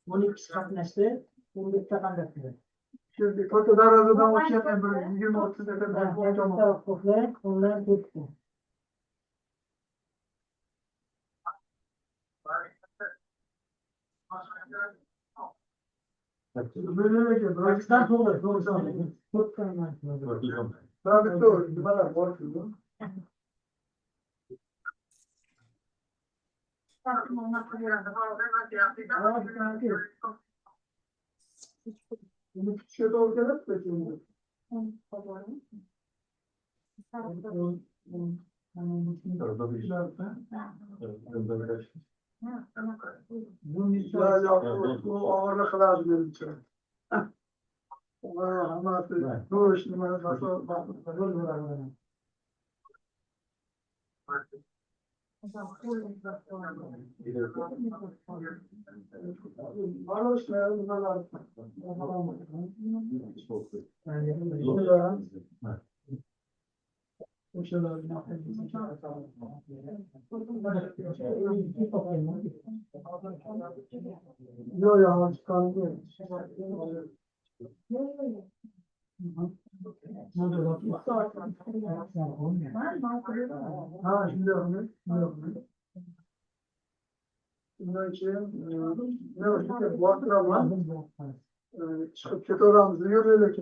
12 kishi qatnashdi, 11 ta qatnashdi. Şimdi katta darajadan o'tgan bir 20-30 dakika Ondan ketdi. Pakistan to'g'ri, to'g'ri. Tabii doğru. Nimalar bor shu. Bunu küçüğe doğru gelip de şimdi. Bu ağırlık lazım benim için. Bu iş numarası Ha şimdi yapalım. Bundan keyin ne o'sha botiraman chiqib ketaveramiz yuraylik.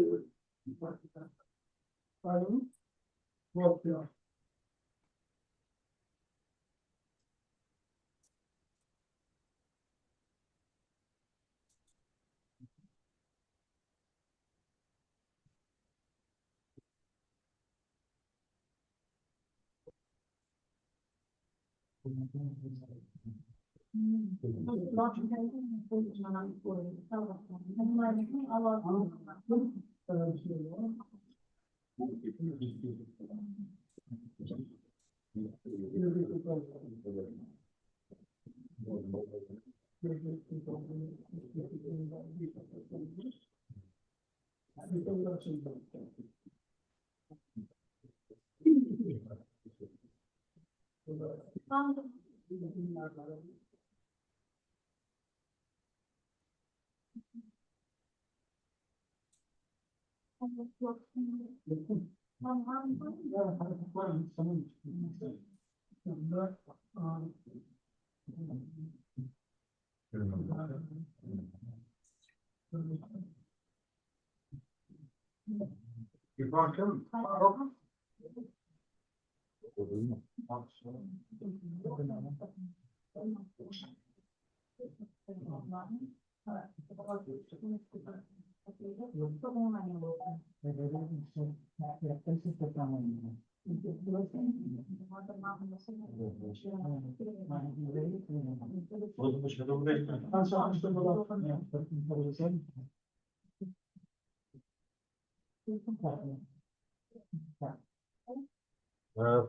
Bo'pti. İrfon kim?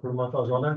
Hurmatli a'zolar,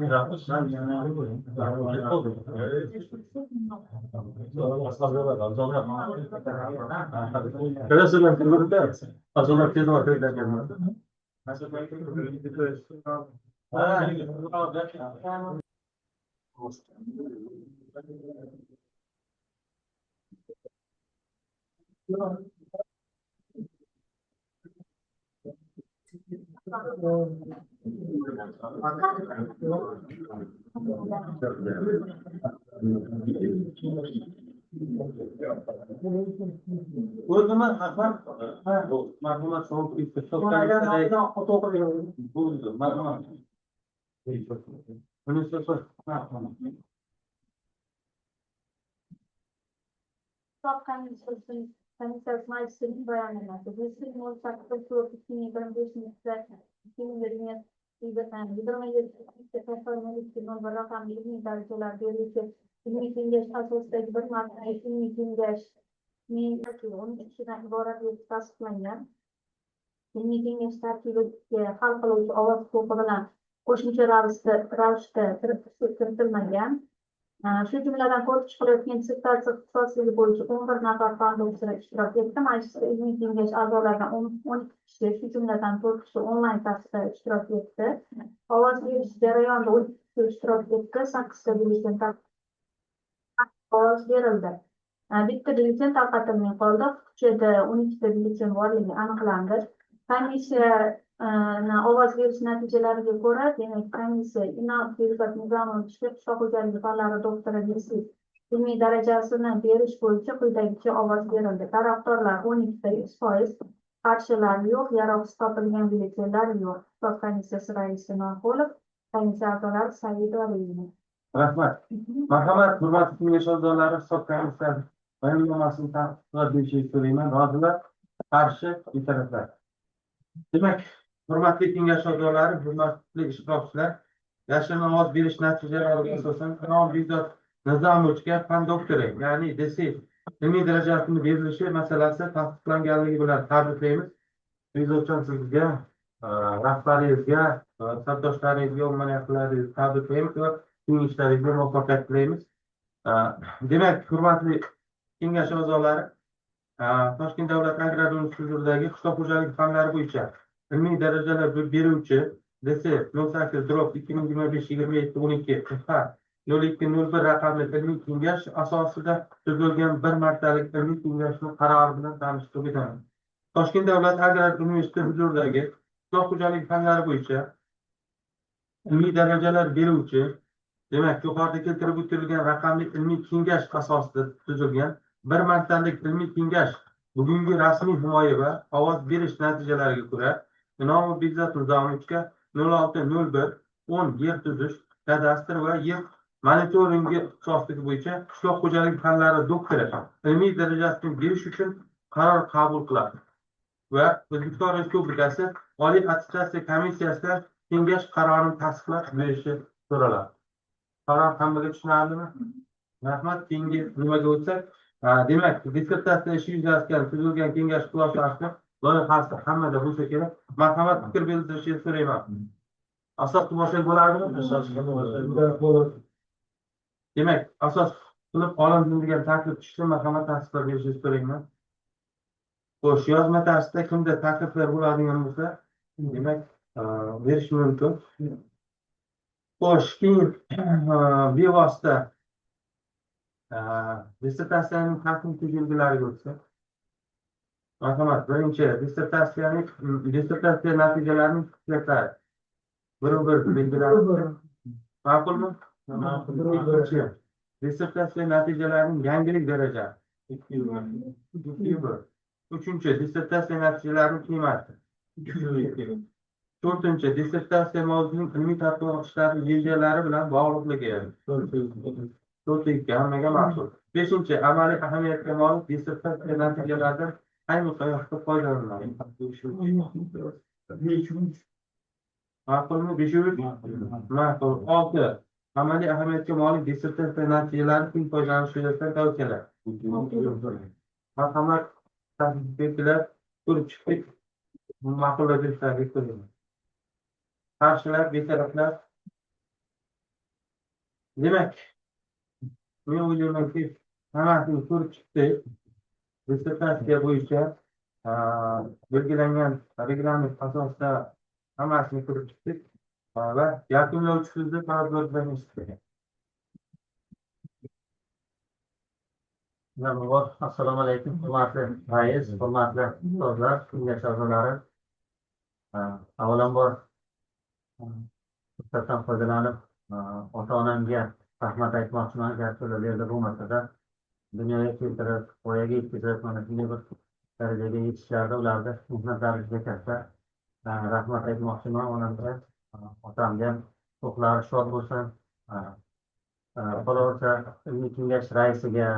O'zimi Akbar? Ha, marhamat, bo'ldi, marhamat. Hisob komissiyasi majlisining bayonnomasi. DC 08 2025 2027 raqamli ilmiy darajalar beruvchi ilmiy kengash asosidagi bir martalik ilmiy kengashning 13 kishidan iborat etib tasdiqlangan. Ilmiy kengash tarkibiga hal qiluvchi ovoz huquqi bilan qo'shimcha ravishda kiritilmagan. Shu jumladan ko'rib chiqilayotgan dissertatsiya ixtisosligi bo'yicha 11 nafar fan doktori ishtirok etdi. Majlisda ilmiy kengash a'zolaridan 12 kishi, shu jumladan 4 kishi onlayn tarzda ishtirok etdi. Ovoz berish jarayonida 12 kishi ishtirok etdi, 8 ta byulleten ovoz berildi. Bitta byulleten tarqatilmay qoldi. Qutichada 12 ta byulleten borligi aniqlandi. Komissiya ovoz berish natijalariga ko'ra, demak, komissiya Inom Bekzod Nizomovichga qishloq xo'jaligi fanlari doktori DC ilmiy darajasini berish bo'yicha quyidagicha ovoz berildi. Tarafdorlar 12 ta 100%, qarshilar yo'q, yaroqsiz topilgan byulletenlar yo'q. Hisob komissiyasi raisi Norqulov, komissiya a'zolari Saidova Reyna. Rahmat. Marhamat, hurmatli kengash a'zolari, hisob komissiyasi bayonnomasini tasdiqlab berishni so'rayman. Rozilar, qarshi, betaraflar. Demak, hurmatli kengash a'zolari, hurmatli ishtirokchilar, yashirin ovoz berish natijalariga asosan Inom Bekzod Nizomovichga fan doktori, ya'ni DC ilmiy darajasini berilishi masalasi tasdiqlanganligi bilan tabriklaymiz. Bekzodjon, sizga, rahbaringizga, safdoshlaringizga, umuman yaqinlaringizga tabriklaymiz va keyingi ishlaringizga muvaffaqiyat tilaymiz. Demak, hurmatli kengash a'zolari, Toshkent davlat agrar universiteti huzuridagi qishloq xo'jaligi fanlari bo'yicha ilmiy darajalar beruvchi DC 08/2025 27 12 X 0201 raqamli ilmiy kengash asosida tuzilgan bir martalik ilmiy kengashning qarori bilan tanishtirib o'taman. Toshkent davlat agrar universiteti huzuridagi qishloq xo'jaligi fanlari bo'yicha ilmiy darajalar beruvchi, demak, yuqorida keltirib o'tilgan raqamli ilmiy kengash asosida tuzilgan bir martalik ilmiy kengash bugungi rasmiy himoya va ovoz berish natijalariga ko'ra Inomov Bekzod Nizomovichga 0601 10 yer tuzish, kadastr va yer monitoringi ixtisosligi bo'yicha qishloq xo'jaligi fanlari doktori ilmiy darajasini berish uchun qaror qabul qiladi va O'zbekiston Respublikasi Oliy attestatsiya komissiyasidan kengash qarorini tasdiqlab berishi so'raladi. Qaror hammaga tushunarlimi? Rahmat. Keyingi nimaga o'tsak, demak, dissertatsiya ishi yuzasidan tuzilgan kengash xulosasi loyihasi hammada bo'lsa kerak. Marhamat, fikr bildirishni so'rayman. Asos qilib olsak bo'ladimi? Demak, asos qilib olinsin degan taklif tushdi. Marhamat, tasdiqlab berishni so'rayman. Xo'sh, yozma tarzda kimda takliflar bo'ladigan bo'lsa, demak, berish mumkin. Xo'sh, keyin bevosita dissertatsiyaning texnik belgilariga o'tsak. Marhamat, birinchi dissertatsiya natijalarining xususiyatlari. Bir-bir belgilari. Ma'qulmi? Ikkinchi, dissertatsiya natijalarining yangilik darajasi. 2.1. Uchinchi, dissertatsiya natijalarining qiymati. 3.2. To'rtinchi, dissertatsiya mavzusining ilmiy tadqiqot ishlari rejalari bilan bog'liqligi. 4.2 hammaga ma'qul. Beshinchi, amaliy ahamiyatga molik dissertatsiya natijalaridan qay miqyosda foydalaniladi? Ma'qulmi? 5.3 ma'qul. 6, amaliy ahamiyatga molik dissertatsiya natijalari keng foydalanish yuzasidan tavsiyalar. Marhamat, takliflar ko'rib chiqdik. Ma'qullagan taklif qilaman. Qarshilar, betaraflar. Demak, men o'ylaymanki, hammasini ko'rib chiqdik. Dissertatsiya bo'yicha belgilangan reglament asosida hammasini ko'rib chiqdik va yakunlovchi so'zni talabgordan eshitdik. Assalomu alaykum, hurmatli rais, hurmatli ustozlar, kengash a'zolari. Avvalambor fursatdan foydalanib ota-onamga rahmat aytmoqchiman. Garchi ular bu yerda bo'lmasa-da dunyoga keltirib, voyaga yetkazib, mana shunday bir darajaga yetishlarida ularni mehnatlari juda katta. Rahmat aytmoqchiman onamga, otamga ham ruhlari shod bo'lsin. Qolaversa ilmiy kengash raisiga,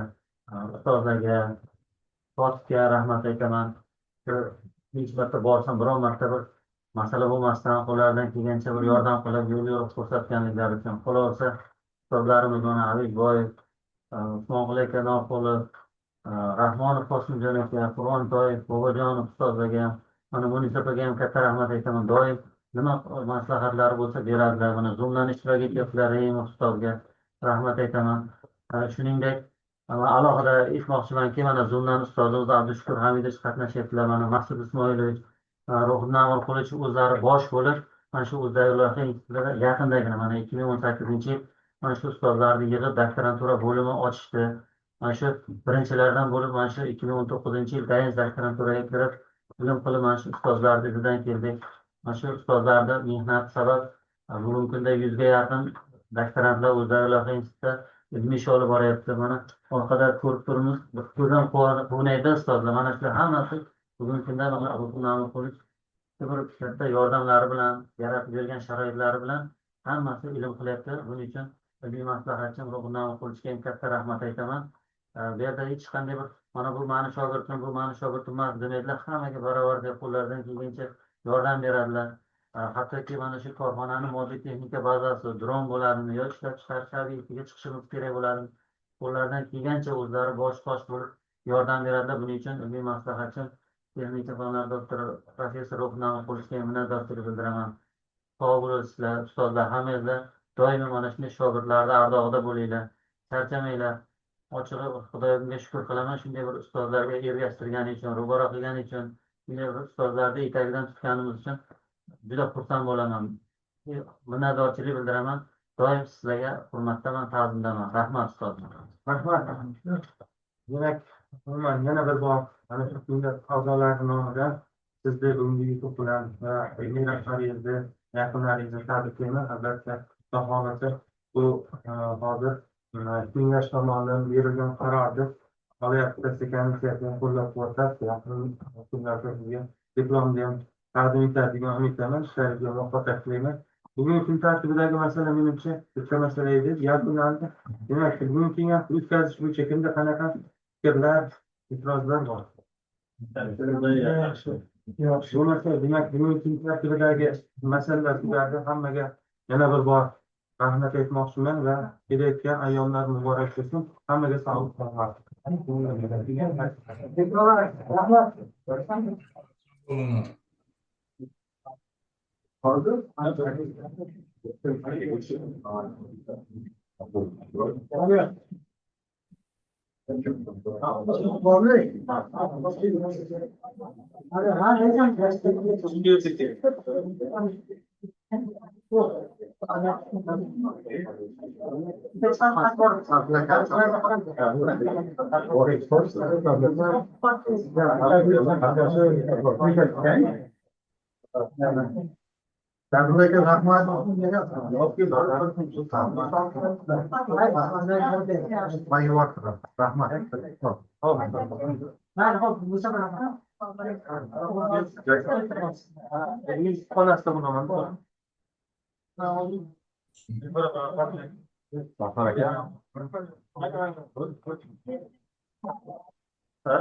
ustozlarga, kotibga rahmat aytaman. Hech marta borsam biron marta bir masala bo'lmasdan qo'llaridan kelgancha bir yordam qilib, yo'l yo'riq ko'rsatganliklari uchun. Qolaversa ustozlarimiz mana Habibboyev, Usmonqul aka Norqulov, Rahmonov Qosimjon aka, Qur'ontoyev, Bobojonov ustozlarga ham, mana Munisa opaga ham katta rahmat aytaman. Doim nima maslahatlari bo'lsa beradilar. Mana Zoomdan ishtirok etyaptilar, Reymov ustozga rahmat aytaman. Shuningdek, alohida aytmoqchimanki, mana Zoomdan ustozimiz Abdushukur Hamidovich qatnashyaptilar. Mana Maqsud Ismoilovich, Ruhiddin Amirqulovich o'zlari bosh bo'lib, mana shu o'zlari loyiha institutida yaqindagina mana 2018-yil mana shu ustozlarni yig'ib doktorantura bo'limi ochishdi. Mana shu birinchilardan bo'lib mana shu 2019-yil tayanch doktoranturaga kirib, ilm qilib mana shu ustozlarni izidan keldik. Mana shu ustozlarni mehnati sabab bugungi kunda 100 ga yaqin doktorantlar o'zlari loyiha institutida ilmiy ish olib boryapti. Mana orqada ko'rib turibmiz, ko'zam quvnaydi ustozlar. Mana shular hammasi bugungi kunda mana Ruhiddin Amirqulovich bir katta yordamlari bilan, yaratib bergan sharoitlari bilan hammasi ilm qilyapti. Buning uchun ilmiy maslahatchim Ruhiddin Amirqulovichga ham katta rahmat aytaman. Bu yerda hech qanday bir mana bu mani shogirdim, bu mani shogirdim emas demaydilar. Hammaga barobar deb qo'llaridan kelgancha yordam beradilar. Hattoki mana shu korxonani moddiy texnika bazasi, dron bo'ladimi yo ishlab chiqarish obyektiga chiqishimiz kerak bo'ladimi, qo'llaridan kelgancha o'zlari bosh qosh bo'lib yordam beradilar. Buning uchun ilmiy maslahatchim texnika fanlar doktori professor Ruhiddin Amirqulovichga minnatdorchilik bildiraman. Sog' bo'lasizlar ustozlar, hammangizlar doimo mana shunday shogirdlarni ardog'ida bo'linglar, charchamanglar. Ochig'i Xudoyimga shukur qilaman, shunday bir ustozlarga ergashtirgani uchun, ro'baro qilgani uchun, shunday bir ustozlarni etagidan tutganimiz uchun juda xursand bo'laman. Minnatdorchilik bildiraman. Doim sizlarga hurmatdaman, ta'zimdaman. Rahmat ustozlar. Rahmat. Demak, umuman yana bir bor mana shu kengash a'zolari nomidan sizni bugungi yutuq bilan va ilmiy rahbaringizni, yaqinlaringizni tabriklayman. Albatta, Xudo xohlasa bu hozir kengash tomonidan berilgan qarorni Oliy attestatsiya komissiyasi ham qo'llab-quvvatlab, yaqin kunlarda sizga diplomni ham taqdim etadi degan umiddaman. Ishlaringizga muvaffaqiyat tilayman. Bugungi kun tartibidagi masala menimcha bitta masala edi, yakunlandi. Demak, bugungi kengash o'tkazish bo'yicha kimda qanaqa fikrlar, e'tirozlar bor? Bo'lmasa, demak, bugungi kun tartibidagi masalalar tugadi. Hammaga yana bir bor rahmat aytmoqchiman va kelayotgan ayyomlar muborak bo'lsin. Hammaga sog'lik salomat. Rahmat. Hozir Rahmat. Rahmat. Mayli, xo'p, bu safar rahmat. Xonasida bo'laman. Ha?